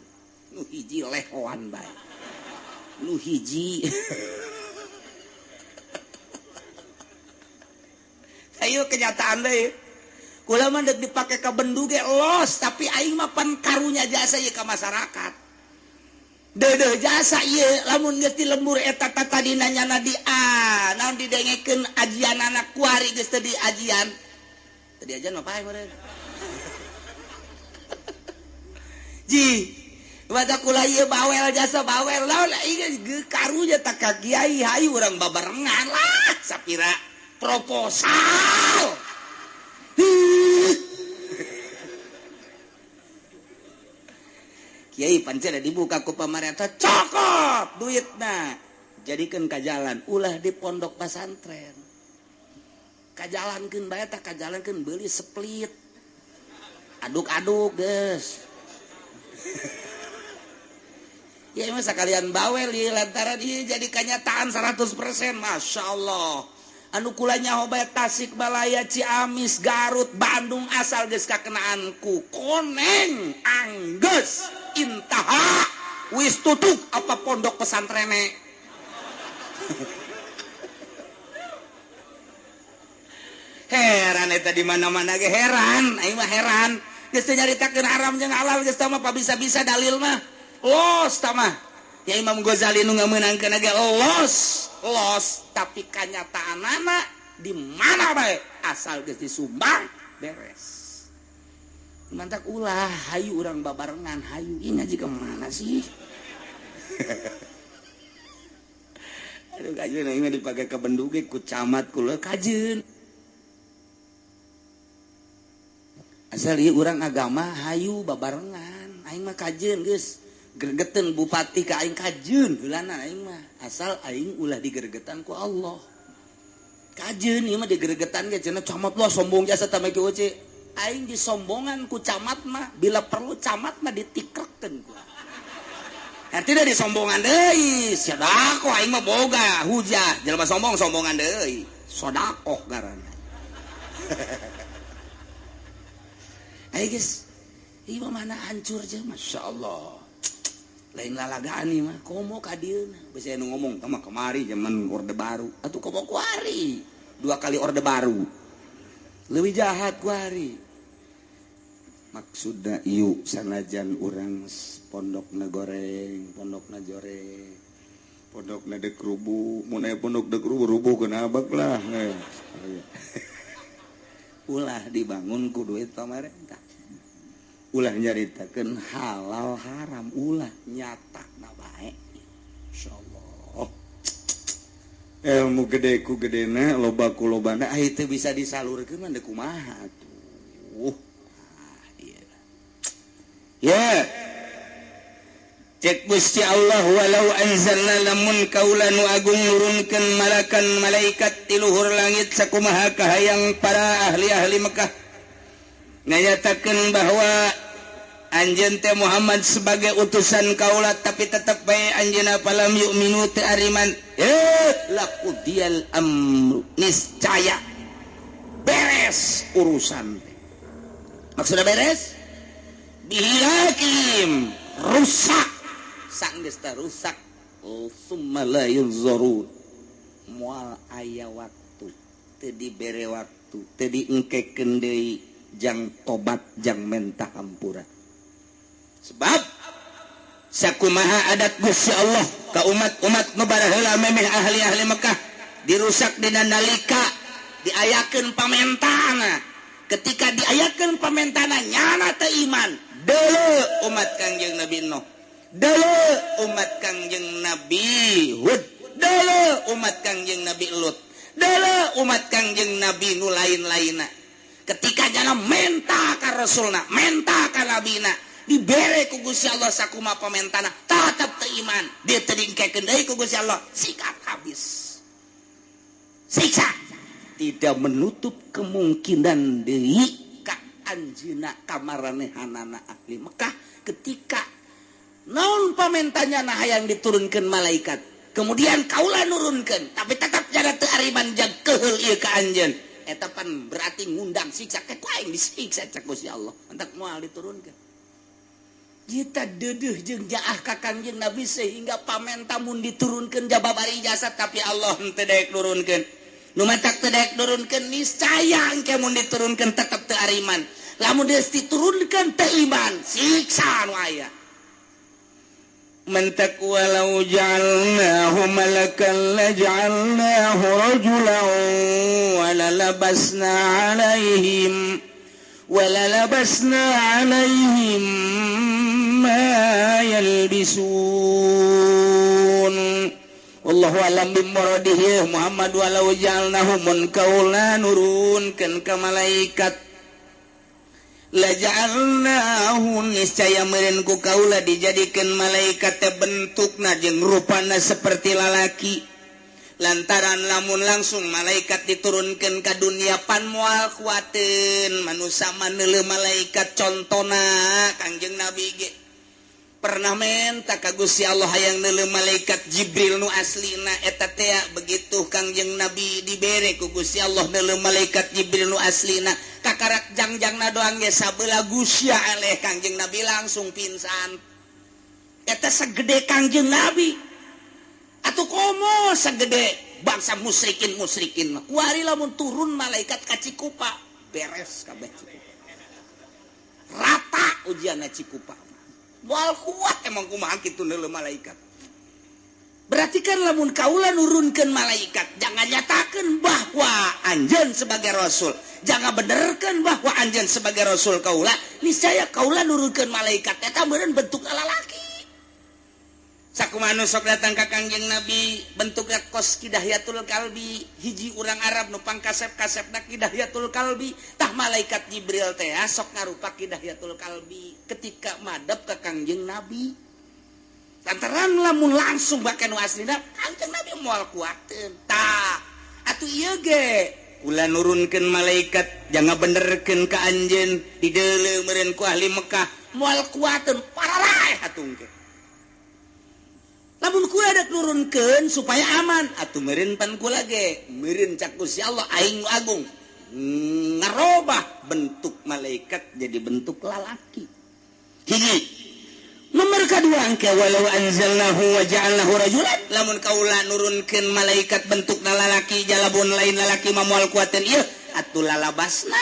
nu hiji lehoan bae nu hiji ayo kenyataan deui kula mah deuk dipake ka bendu ge los tapi aing mah pan karunya jasa ieu ka masyarakat. Dedeh jasa ieu lamun geus di lembur eta tadina nyana di A naon didengekeun ajian anak kuari geus teu diajian. Teu diajian mah pae meureun. Ji, baca kula ieu bawel jasa bawel laon ieu karunya tak ka kiai hayu urang babarengan lah sapira proposal. Kiai pancen dibuka ku pamarentah cokot duitna jadikeun ka jalan ulah di pondok pesantren kajalankeun bae tah kajalankeun beuli split aduk-aduk geus ya mah sakalian bawel ieu lantaran ieu jadi kanyataan 100% masyaallah anu kula nyaho bae Tasikmalaya Ciamis Garut Bandung asal geus kakenaan ku koneng anggeus intaha wis tutup apa pondok pesantrene. Heran eta di mana-mana ge heran aing mah heran geus teu nyaritakeun haram jeung halal geus tah mah bisa-bisa dalil mah los tah mah ya Imam Ghazali nu ngamenangkeun ge los los tapi kanyataanana di mana bae asal geus disumbang beres. Mantak ulah hayu urang babarengan hayu ini ngaji ke mana sih? Aduh kajeun aing mah dipake ka bendu ge ku camat kula kajeun. Asal ieu urang agama hayu babarengan aing mah kajeun geus gregeteun bupati ka aing kajeun heulana aing mah asal aing ulah digeregetan ku Allah. Kajeun ieu mah digeregetan ge cenah camat lah sombong jasa tah mah kieu. Aing disombongan ku camat mah, bila perlu camat mah ditikrekeun ku. Arti da disombongan deui, sedekah aing mah boga hujah, jelema sombong sombongan deui, sedekah ngaranna. Ayo guys, ieu mana hancur je, Masya Allah. Lain lalagaan ieu mah, komo ka dieuna. Bisi anu ngomong tah mah kamari zaman Orde Baru, atuh komo kuari. Dua kali Orde Baru. Leuwih jahat kuari. Maksudna ieu sanajan urang pondokna goreng, pondokna joreng, pondokna dek rubuh, mun aya pondok dek rubuh, rubuh kenabak lah. Ulah dibangun ku duit pamarentah. Ulah nyaritakeun halal haram, ulah nyata na bae. Insyaallah. Ilmu gede ku gedena, loba ku lobana, ah teu bisa disalurkeun mah deuk kumaha atuh. Ya. Cek Gusti Allah walau anzalna lamun kaula nu agung nurunkeun malakan malaikat ti luhur langit sakumaha kahayang para ahli-ahli Mekah nganyatakeun bahwa anjeun teh Muhammad sebagai utusan kaula tapi tetep bae anjeunna palam yu'minu teu ariman laqudiyal amru niscaya beres urusan teh. Maksudna beres bihilakim rusak sanggeus teh rusak summa la yunzurun moal aya waktu teu dibere waktu teu diengkekeun deui jang tobat jang mentah hampura sebab sakumaha adat Gusti Allah ka umat-umat nu baraheula memeh ahli-ahli Mekah dirusak dina nalika diayakeun pamentana ketika diayakeun pamentana nyana teu iman deuleu umat Kangjeng Nabi Nuh, deuleu umat Kangjeng Nabi Hud, deuleu umat Kangjeng Nabi Lut, deuleu umat Kangjeng Nabi nu lain-lainna. Ketika jana menta ka rasulna, menta ka nabina, dibere ku Gusti Allah sakumaha pamentana, tetep teu iman, dia teu diengkekeun deui ku Gusti Allah, sikat habis. Siksa tidak menutup kemungkinan deui anjina kamaranehanana ahli Mekah ketika naon pamentanya nah hayang diturunkan malaikat kemudian kaula nurunkan tapi tetap jaga teu ariman jag keheul ieu ka anjeun eta pan berarti ngundang siksa ke ku aing disiksa cek Gusti Allah entak moal diturunkan kita deudeuh jeung jaah ka Kangjeng Nabi sehingga pamenta mun diturunkeun jababari jasad tapi Allah henteu daek nurunkeun nu matak teu daek nurunkeun niscaya engke mun diturunkeun tetep teu ariman lamun geus diturunkeun teu iman siksa nu aya man taqwa law ja'alnahu malakan laj'alnahu rajulan wa lalabasna 'alaihim wa lalabasna 'alaihim ma yalbisun. Wallahu alam bimuradihi Muhammad walau ja'alnahu mun kaula nurunkeun ka malaikat laja'alnahu niscaya meureun ku kaula dijadikeun malaikat teh bentukna jeung rupana seperti lalaki lantaran lamun langsung malaikat diturunkeun ka dunia pan moal kuateun manusa maneuleuh malaikat contona Kangjeng Nabi ge pernah menta ka Gusti Allah hayang neuleuh malaikat Jibril nu aslina eta teh begitu Kangjeng Nabi dibere ku Gusti Allah neuleuh malaikat Jibril nu aslina kakarak jangjangna doang ge sabelah gusya eleh Kangjeng Nabi langsung pingsan eta segede Kangjeng Nabi atuh komo segede bangsa musyrikin musyrikin mah kuari lamun turun malaikat ka Cikupa beres kabeh Cikupa rata ujianna Cikupa moal kuat emang kumaha kitu neuleuh malaikat. Berarti kan lamun kaula nurunkeun malaikat jangan nyatakeun bahwa anjeun sebagai rasul, jangan benerkeun bahwa anjeun sebagai rasul kaula, niscaya kaula nurunkeun malaikat eta meureun bentuk lalaki. Sakumaha nu sok datang ka Kangjeng Nabi bentukna kos Kidahiyatul Kalbi, hiji urang Arab nu pangkasep-kasepna Kidahiyatul Kalbi, tah malaikat Jibril teh sok ngarupa Kidahiyatul Kalbi ketika madep ka Kangjeng Nabi. Lantaran lamun langsung baka nu aslina Kangjeng Nabi moal kuateun. Tah atuh ieu ge Kula nurunkeun malaikat jangan benerkeun ka anjeun dideuleu meureun ku ahli Mekah moal kuateun pararaeh hatung ke. Lamun kula dek nurunkeun supaya aman atuh meureun pan kula ge meureun cak Gusti Allah aing nu agung ngarobah bentuk malaikat jadi bentuk lalaki. Hiji. Nomor kedua angke walau anzalnahu wa ja'alnahu rajulan lamun kaula nurunkeun malaikat bentukna lalaki jalabun lain lalaki mah moal kuateun ieu atuh lalabasna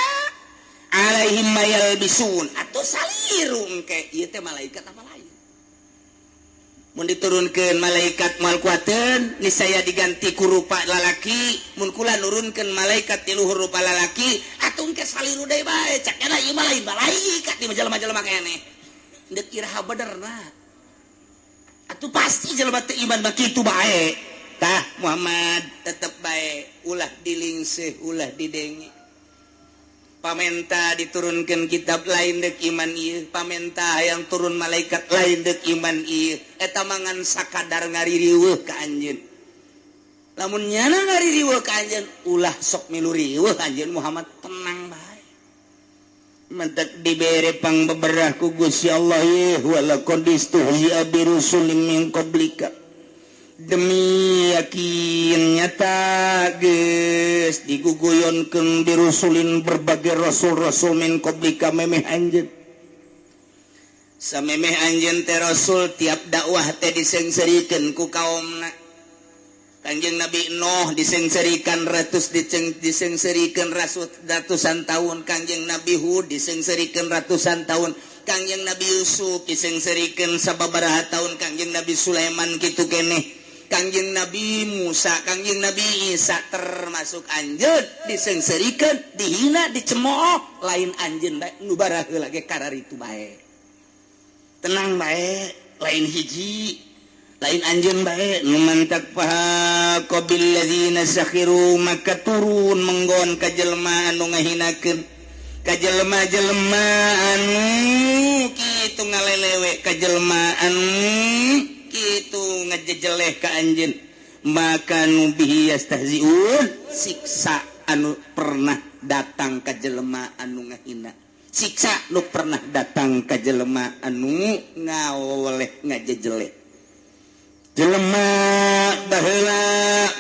alaihim mayalbisun atuh saliru engke ieu teh malaikat apa lain. Mun diturunkeun malaikat moal kuateun niscaya diganti ku rupa lalaki mun kula nurunkeun malaikat ti luhur rupa lalaki atuh engke saliru deui bae cak nya ieu mah lain malaikat di jelema-jelema keneh. Dek iraha benerna atuh pasti jelema teu iman mah kitu bae. Tah Muhammad tetep bae ulah dilingseh ulah didenge. Pamenta diturunkeun kitab lain dek iman ieu, pamenta yang turun malaikat lain dek iman ieu. Eta mangan sakadar ngaririweuh ka anjeun. Lamun nyana ngaririweuh ka anjeun ulah sok milu riweuh anjeun Muhammad tenang bae. Mentek dibere pang beberah ku Gusti Allah ye wala qad istuhzi'a bi rusulin min qablika demi yakin nyata geus diguguyonkeun birusulin berbagai rasul-rasul min qablika memeh anjeun samemeh anjeun teh rasul tiap dakwah teh disengserikeun ku kaumna. Kanjeng Nabi Nuh disengserikan ratus disengserikan ratusan tahun, Kanjeng Nabi Hud disengserikan ratusan tahun, Kanjeng Nabi Yusuf disengserikan sababaraha tahun, Kanjeng Nabi Sulaiman kitu keneh, Kanjeng Nabi Musa, Kanjeng Nabi Isa termasuk anjeun disengserikan, dihina, dicemooh, lain anjeun bae nu baraheula ge kararitu bae. Tenang bae, lain hiji lain anjeun bae nu mantak paha qabil ladzina sakhiru maka turun menggon ka jelema anu ngahinakeun ka jelema-jelema anu kitu ngalelewe ka jelema anu kitu ngajejeleh ka anjeun maka nu bihi yastahziun siksa anu pernah datang ka jelema anu ngahina siksa nu pernah datang ka jelema anu ngawoleh ngajejeleh jelema baheula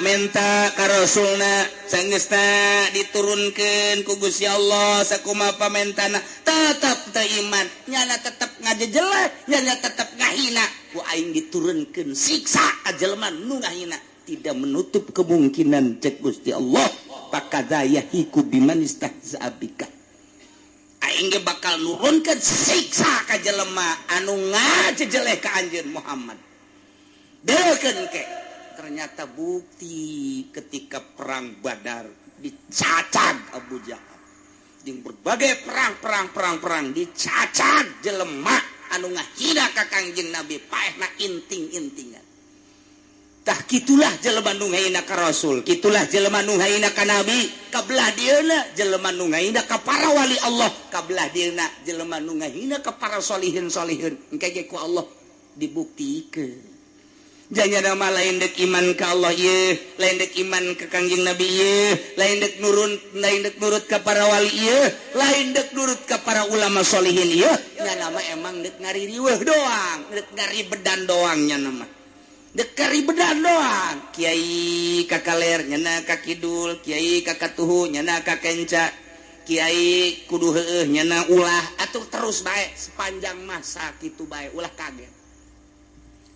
menta ka rasulna sangeusna diturunkeun ku Gusti Allah sakumaha pamentana tetep teu iman nyana tetep ngajejeleh nyana tetep ngahina ku aing diturunkeun siksa ka jelema nu ngahina tidak menutup kemungkinan cek Gusti Allah pakadza yahiku biman istahza'a bika aing ge bakal nurunkeun siksa ka jelema anu ngajejeleh ka anjeun Muhammad. Deken ke ternyata bukti ketika perang Badar dicacag Abu Jahal jeung berbagai perang dicacag jelema anu ngahina ka Kangjeng Nabi paehna inting-intingan. Tah kitulah jelema nu ngahina ka Rasul, kitulah jelema nu ngahina ka Nabi, kabelah dieuna jelema nu ngahina ka para wali Allah, kabelah dieuna jelema nu ngahina ka para solihin-solihin. Engke ge ku Allah dibuktikeun. Jangan nama lain dek iman ka Allah ye, lain dek iman ke Kangjeng Nabi ye, lain dek nurun, lain dek nurut ka para wali ye, lain dek nurut ka para ulama solihin ye. Nya nama emang dek ngaririweuh doang, dek ngaribedan doang nya nama. Dek ngaribedan doang. Kiai ka kaler nyana ka kidul, kiai ka katuhu nyana ka kenca, kiai kudu heueuh nyana ulah atuh terus bae sepanjang masa kitu bae ulah kaget.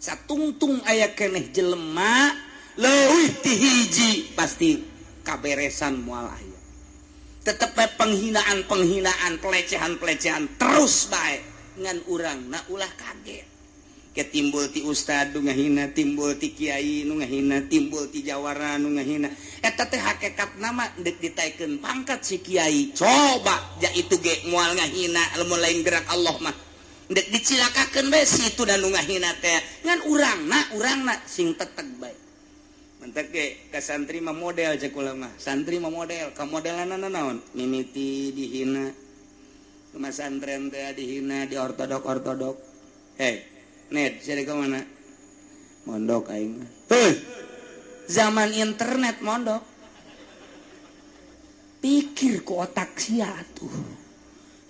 Satungtung aya keneh jelema leuwih ti hiji pasti kaberesan moal aya. Tetep bae penghinaan-penghinaan, pelecehan-pelecehan terus bae ngan urangna ulah kaget. Ke timbul ti ustad nu ngahina, timbul ti kiai nu ngahina, timbul ti jawara nu ngahina. Eta teh hakikatna mah deuk ditaekeun pangkat si kiai. Coba ja itu ge moal ngahina lamun lain gerak Allah mah. Dek dicilakakeun bae situ dan nu ngahina teh ngan urangna sing teteg bae. Mentek ge ka santri mah model cek kula mah. Santri mah model, ka modelanna naon? Mimiti dihina. Ka santren teh dihina di ortodok-ortodok. Hei, Ned, sia ka mana? Mondok aing mah. Heuh. Zaman internet mondok. Pikir ku otak sia atuh.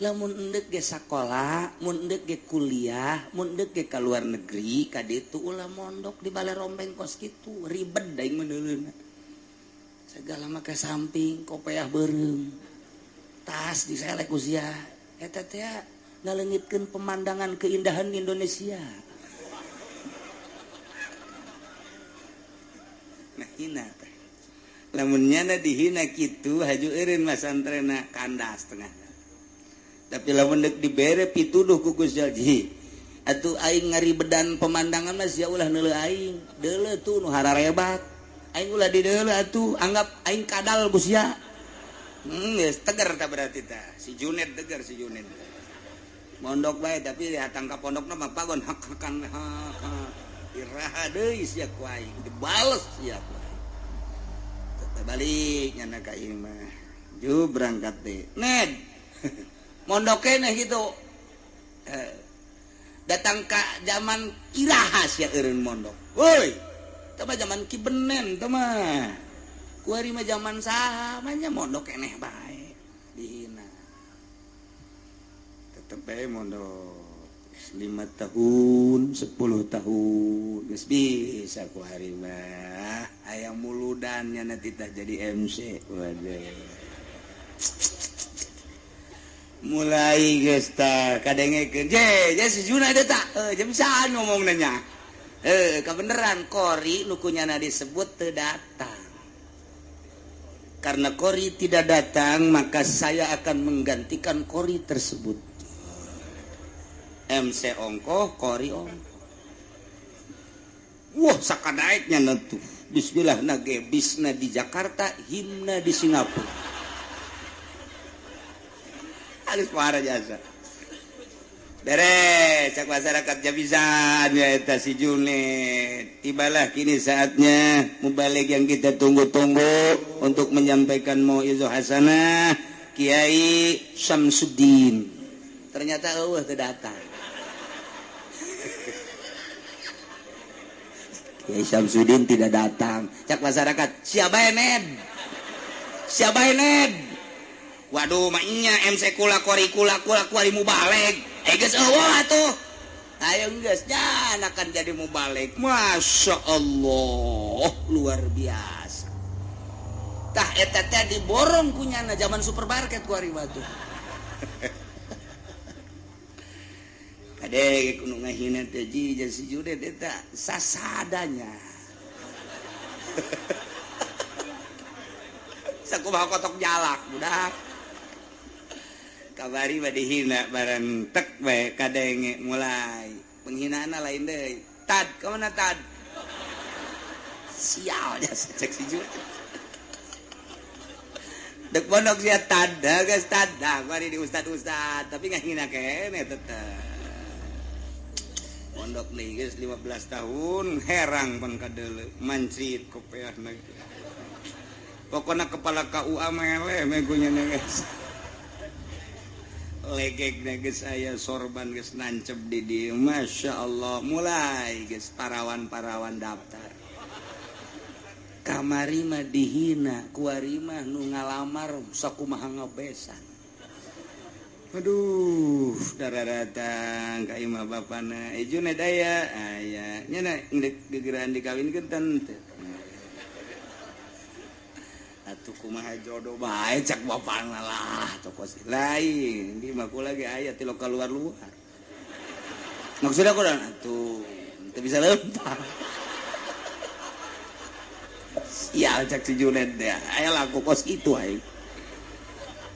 Lamun endek ge sakola, mun endek ge kuliah, mun endek ge ka luar negeri, ka ditu ulah mondok di bale rombeng kos kitu, ribet da aing meuneuleuna. Segala make samping, kopeah beureum. Tas diselek ku sia. Eta teh ngaleungitkeun pemandangan keindahan Indonesia. Nah hina teh. Lamun nyana dihina kitu haju eureun masantrena kandas tengah. Tapi lamun deuk dibere pituduh ku Gusti Allah. Atuh aing ngaribedan pemandangan mah sia ulah neuleuh aing. Deuleuh tuh nu hararebat. Aing ulah dideuleuh atuh, anggap aing kadal ku sia. Geus tegar tah berarti tah. Si Junet tegar si Junet. Mondok bae tapi datang ka pondokna mah pagon hak-hakan hak. Iraha deui sia ku aing, dibales sia ku aing. Tetep balik nyana ka imah. Ju berangkat teh. Ned. Mondok keneh gitu. Datang ka zaman iraha sia eureun mondok. Woi, teh mah zaman Ki Benen teh mah. Kuari mah zaman saha mah nya mondok keneh bae. Dihina. Tetep bae mondok 5 tahun, 10 tahun geus bisa ku hari mah. Aya muludan nya nanti tah jadi MC. Waduh. Mulai geus tah kadengekeun je je si Juna eta tah je bisaan ngomongna nya. Kabeneran kori nu kunyana disebut teu datang. Karena kori tidak datang maka saya akan menggantikan kori tersebut. MC ongkoh kori ongkoh. Wah sakadaeknya nentu. Bismillah nage bisna di Jakarta, himna di Singapura. Halus parah jasa. Beres cak masyarakat jabisan ya eta si Junet. Tibalah kini saatnya mubalig yang kita tunggu-tunggu untuk menyampaikan mauizah hasanah Kiai Syamsuddin. Ternyata eueuh teu datang. Kiai Syamsuddin tidak datang. Cak masyarakat, siapa Ned? Siapa Ned? Waduh, maknya MC kula kori kula kula kuari mubalig. Geus eueuh atuh. Ayo geus jan akan jadi mubalig. Masya Allah, luar biasa. Tah eta teh diborong kunyana zaman supermarket kuari batu. Kade kudu ngahina teh ji si Junet eta sasadanya. Sakumaha kotok jalak budak. Kabari mah dihina bareng tek bae kadenge mulai. Penghinaan lain deui. Tad, ka mana tad? Sial jasa cek si Junet. Dek pondok sia tad, geus tad. Nah, bari di ustad-ustad, tapi ngahina keneh tetep. Pondok nih geus 15 tahun herang pan kadeuleu mancit kopeahna. Pokona kepala KUA meleh meh kunyana geus. Legegna geus aya sorban geus nancep di dieu. Masya Allah mulai geus parawan-parawan daftar. Kamari mah dihina, kuari mah nu ngalamar sakumaha ngebesan. Aduh, darah datang ka imah bapana. Junet aya, aya. Nya ndek gegeran dikawinkeun teu. Atuh kumaha jodoh bae cak bapana lah, tokos lain. Di mah kula ge aya ti lokal luar-luar. Maksudna kunaon atuh, teu bisa lempar. Sial cak si Junet teh, aya laku kos kitu aing.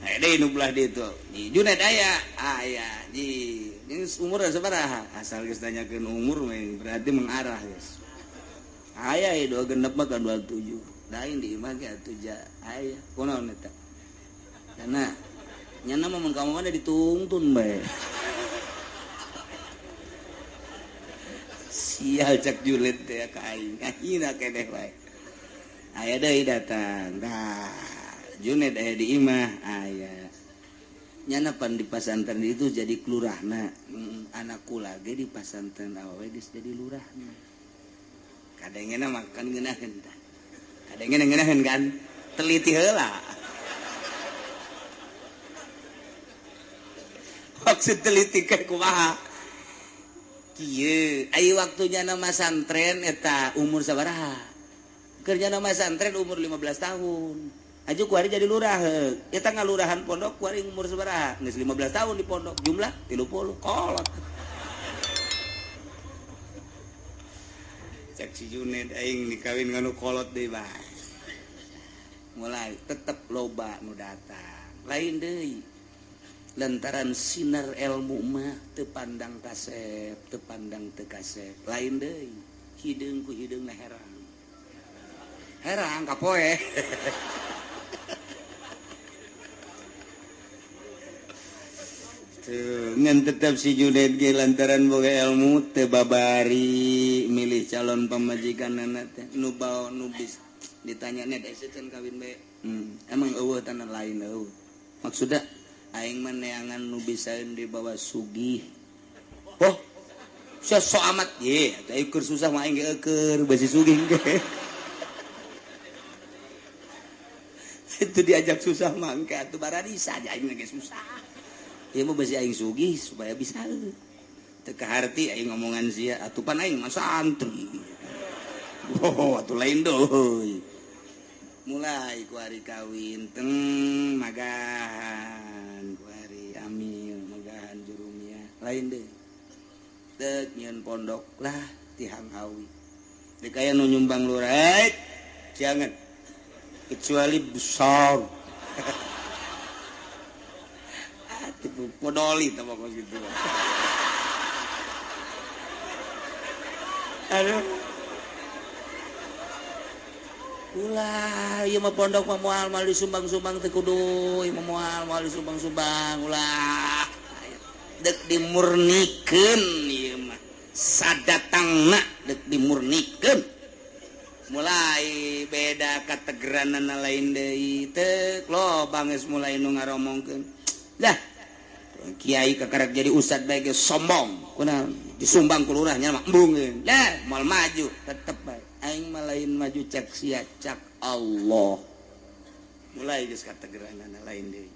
Deui nu belah ditu. Di Junet aya, aya. Di geus umur sabaraha? Asal geus tanyakeun umur mah berarti mengarah geus. Aya ieu 26 mah kan 27. Lain di imah ge atuh ja aya. Kunaon eta? Karena nyana mah mun ka mana ditungtun bae. Sial cak Junet teh ka aing. Ngahina keneh bae. Aya deui datang. Tah Junet aya di imah aya. Nyana pan di pasantren itu jadi kelurahna. Anak kula ge di pasantren awewe geus jadi lurahna. Kadengena makan ngeunaheun tah. Kadengena ngeunaheun kan teliti heula. Maksud teliti kayak kumaha kieu aya waktunya nama santren eta umur sabaraha kerja nama santren umur 15 tahun aju kuari jadi lurah eta ngalurahan pondok kuari umur sabaraha geus 15 tahun di pondok jumlah 30 kolot cek si Juned aing dikawin nganu kolot deui bae mulai tetep loba nu datang lain deui lantaran sinar ilmu mah teu pandang kasep teu pandang teu kasep lain deui hideung ku hideungna herang herang kapoe tuh ngan tetep si Juned ge lantaran boga ilmu teu babari milih calon pamajikanna teh nu bao nu bis ditanya nya da can kawin bae emang eueuh tanah lain eueuh maksudna aing mah neangan nu bisaeun dibawa sugih. Oh, sok amat ye, atuh keur susah mah aing ge eueur basi sugih ge. Itu diajak susah mah engke atuh bararisa aja aing ge susah. Ieu mah basi aing sugih supaya bisa. Teu kaharti aing ngomongan sia atuh pan aing mah santri. Oh, atuh lain deui. Mulai ku ari kawin teng magahan ku ari amil magahan jurumia lain deui deuk nyieun pondok lah tihang hawi deuk aya nu nyumbang lurah jangan kecuali besar atuh podoli teh pokok kitu aduh ulah ieu mah pondok mah moal moal disumbang-sumbang teu kudu ieu mah moal moal disumbang-sumbang ulah deuk dimurnikeun ieu mah sadatangna deuk dimurnikeun mulai beda kategeranana lain deui teu loba geus mulai nu ngaromongkeun lah kiai kakarek jadi ustad bae geus sombong kunaon disumbang ku lurahnya mah embungeun lah moal maju tetep bae aing mah lain maju cek sia cak Allah mulai geus kategeranana lain deui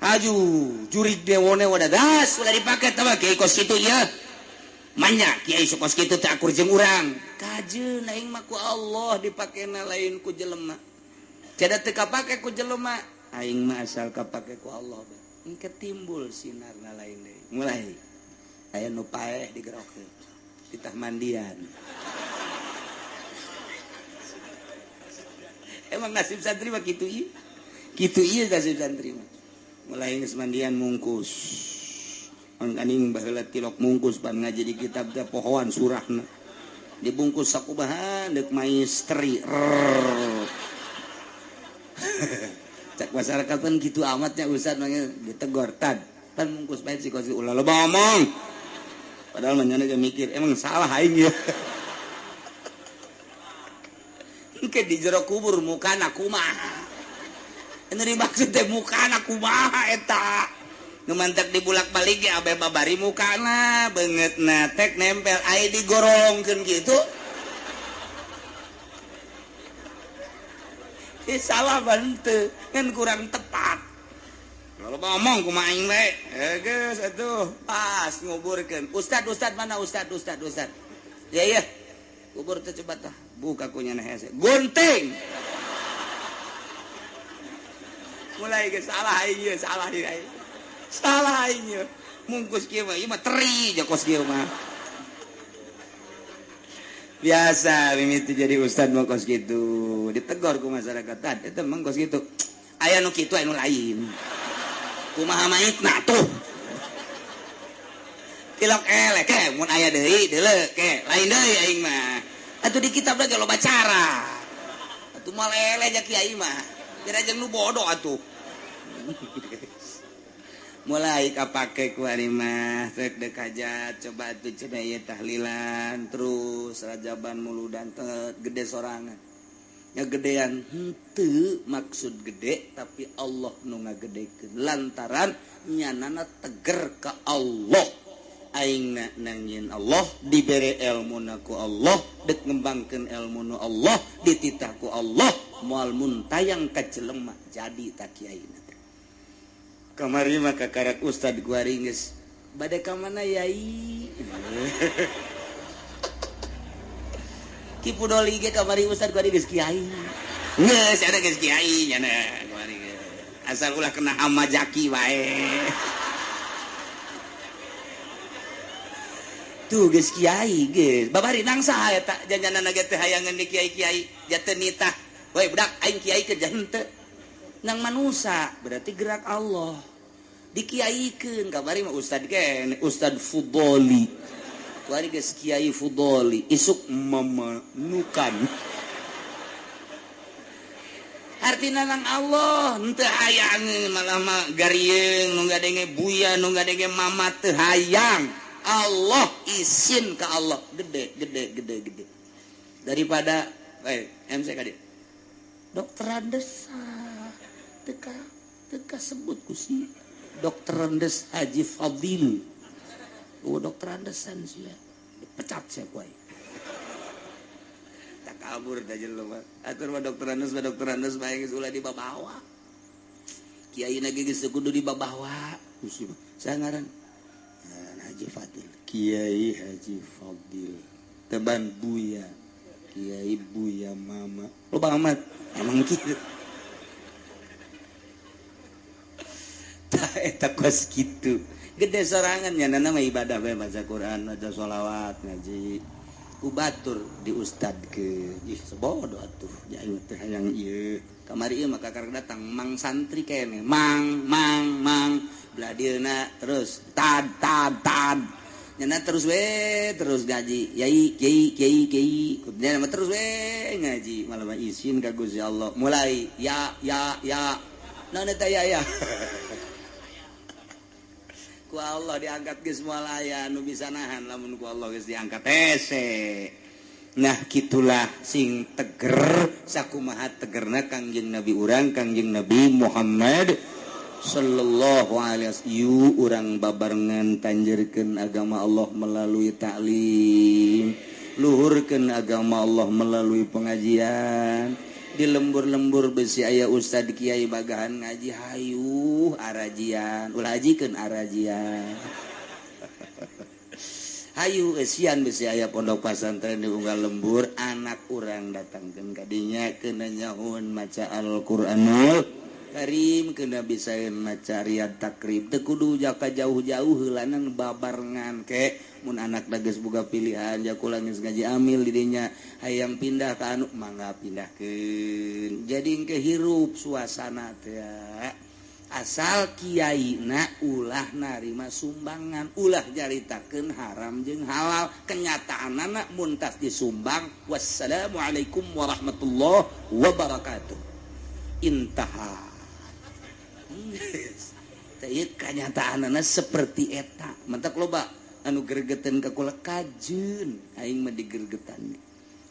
haju jurig dewone wadadas ulah dipake teh mah kiai kos kitu ieu manya kiai sok kos kitu teh akur jeung urang kajeun aing mah ku Allah dipakena lain ku jelema cada teu kapake ku jelema aing mah asal kapake ku Allah bae engke timbul sinarna lain deui mulai aya nu paeh digerokeun ditah mandian. Emang nasib santri mah kitu ieu. Kitu ieu nasib santri mah. Mulai geus mandian mungkus. Mangkaning baheula tilok mungkus pan ngaji di kitab teh pohoan surahna. Dibungkus sakubahan deuk maistri. Cak masyarakat pun kitu amatnya ustaz mah ditegor tad. Pan mungkus bae si kos ulah loba omong. Padahal mah nyana ge mikir emang salah aing ya. Engke di jero kubur mukana kumaha. Anu dimaksud teh mukana kumaha eta. Nu mantak dibulak-balik ge abe babari mukana beungeutna tek nempel ai digorongkeun kitu. Salah bante kan kurang tepat. Kalau ngomong kumaha aing bae. Geus atuh pas nguburkeun. Ustad ustad mana ustad ustad ustad. Ya ya. Kubur teh coba tah. Buka kunya hese. Gunting. Mulai geus salah aing ieu, salah ieu aing. Salah aing ieu. Mungkus kieu mah ieu mah teri jokos kieu mah. Biasa mimiti jadi ustad mah kos kitu. Ditegor ku masyarakat tad eta mah kos kitu. Aya nu kitu aya nu lain. Kumaha maitna tuh. Tilok eleh ke mun aya deui deuleu ke lain deui aing mah. Atuh di kitab lagi loba cara. Atuh moal eleh ja kiai mah. Kira jeung nu bodoh atuh. Mulai kapake ku ari mah rek deuk hajat coba atuh cenah ieu tahlilan terus rajaban muludan teh gede sorangan. Nya gedean henteu maksud gede tapi Allah nu ngagedekeun lantaran nyanana teger ka Allah. Aingna nangin Allah dibere elmuna ku Allah dek ngembangkeun elmuna Allah dititah ku Allah moal muntayang ka jelema jadi ta kiaina teh. Kamari mah kakarak ustad kuari geus bade ka mana yai. Ki Pudoli ge kamari ustad kuari geus kiai. Geus ada geus kiai nya kuari ge. Asal ulah kena hama jaki wae. Tuh geus kiai geus. Babari nang saha eta janjanana ge teh hayangeun di kiai-kiai jateu nitah. Woi budak aing kiai ke henteu. Nang manusa berarti gerak Allah. Dikiaikeun kamari mah ustad ge Ustad Fudoli. Kuari geus Kiai Fudoli isuk memenukan. Artina nang Allah henteu hayang malah mah garieung nu ngadenge buya nu ngadenge mama teu hayang. Allah izin ke Allah gede gede gede gede. Daripada MC kadi Dokter Andes teka teka sebut ku si Dokter Andes Haji Fadil. Oh Dokter Andesan sih ya. Dipecat saya kuai. Tak kabur dah jelema. Atur mah Dokter Andes bae geus ulah dibabawa. Kiai na ge geus kudu dibabawa. Saya ngaran Haji Fadil. Kiai Haji Fadil. Teban Buya. Kiai Buya Mama. Loba amat. Emang kitu. Tah eta kos kitu. Gede sorangan nya nana mah ibadah bae baca Quran, baca sholawat, ngaji. Ku batur di ustad ke. Ih sebodoh atuh. Ya aing teh hayang ieu. Kamari ieu mah kakarek datang mang santri kene. Mang mang mang belah dieuna terus tad tad tad. Nyana terus we terus ngaji. Yai kiai kiai kiai. Nyana mah terus we ngaji. Malah mah izin ka Gusti Allah. Mulai ya ya ya. Naon eta ya ya. Ku Allah diangkat geus moal aya nu bisa nahan lamun ku Allah geus diangkat hese. Nah kitulah sing teger sakumaha tegerna Kangjeng Nabi urang Kangjeng Nabi Muhammad sallallahu alaihi wasallam. Yu urang babarengan tanjerkeun agama Allah melalui taklim, luhurkeun agama Allah melalui pengajian. Di lembur-lembur besi aya ustad kiai bagahan ngaji hayuh arajian ulah hajikeun arajian. Hayu eusian besi aya pondok pasantren di unggal lembur anak urang datangkeun ka dinya keuna nyaun maca Al-Qur'anul Karim keuna bisa maca Riyad Takrib teu kudu jaka jauh-jauh heulanan babarengan ke mun anak geus boga pilihan jakula geus ngaji amil di dinya hayang pindah ka anu mangga pindahkeun jadi engke hirup suasana teh asal kiaina ulah narima sumbangan ulah nyaritakeun haram jeung halal kenyataanana mun tas disumbang wassalamualaikum warahmatullahi wabarakatuh intaha. Teh kenyataanana seperti eta mentak loba anu gergeten ka kula kajeun aing mah digergetan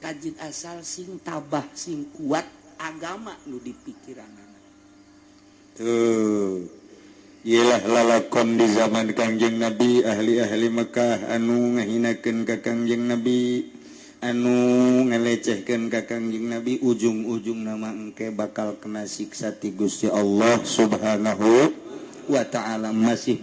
kajeun asal sing tabah sing kuat agama nu dipikiranana. Tuh iyalah lalakon di zaman Kangjeng Nabi ahli-ahli Mekah anu ngahinakeun ka Kangjeng Nabi anu ngalecehkeun ka Kangjeng Nabi ujung-ujung nama engke bakal kena siksa ti Gusti Allah Subhanahu wa ta'ala. Masih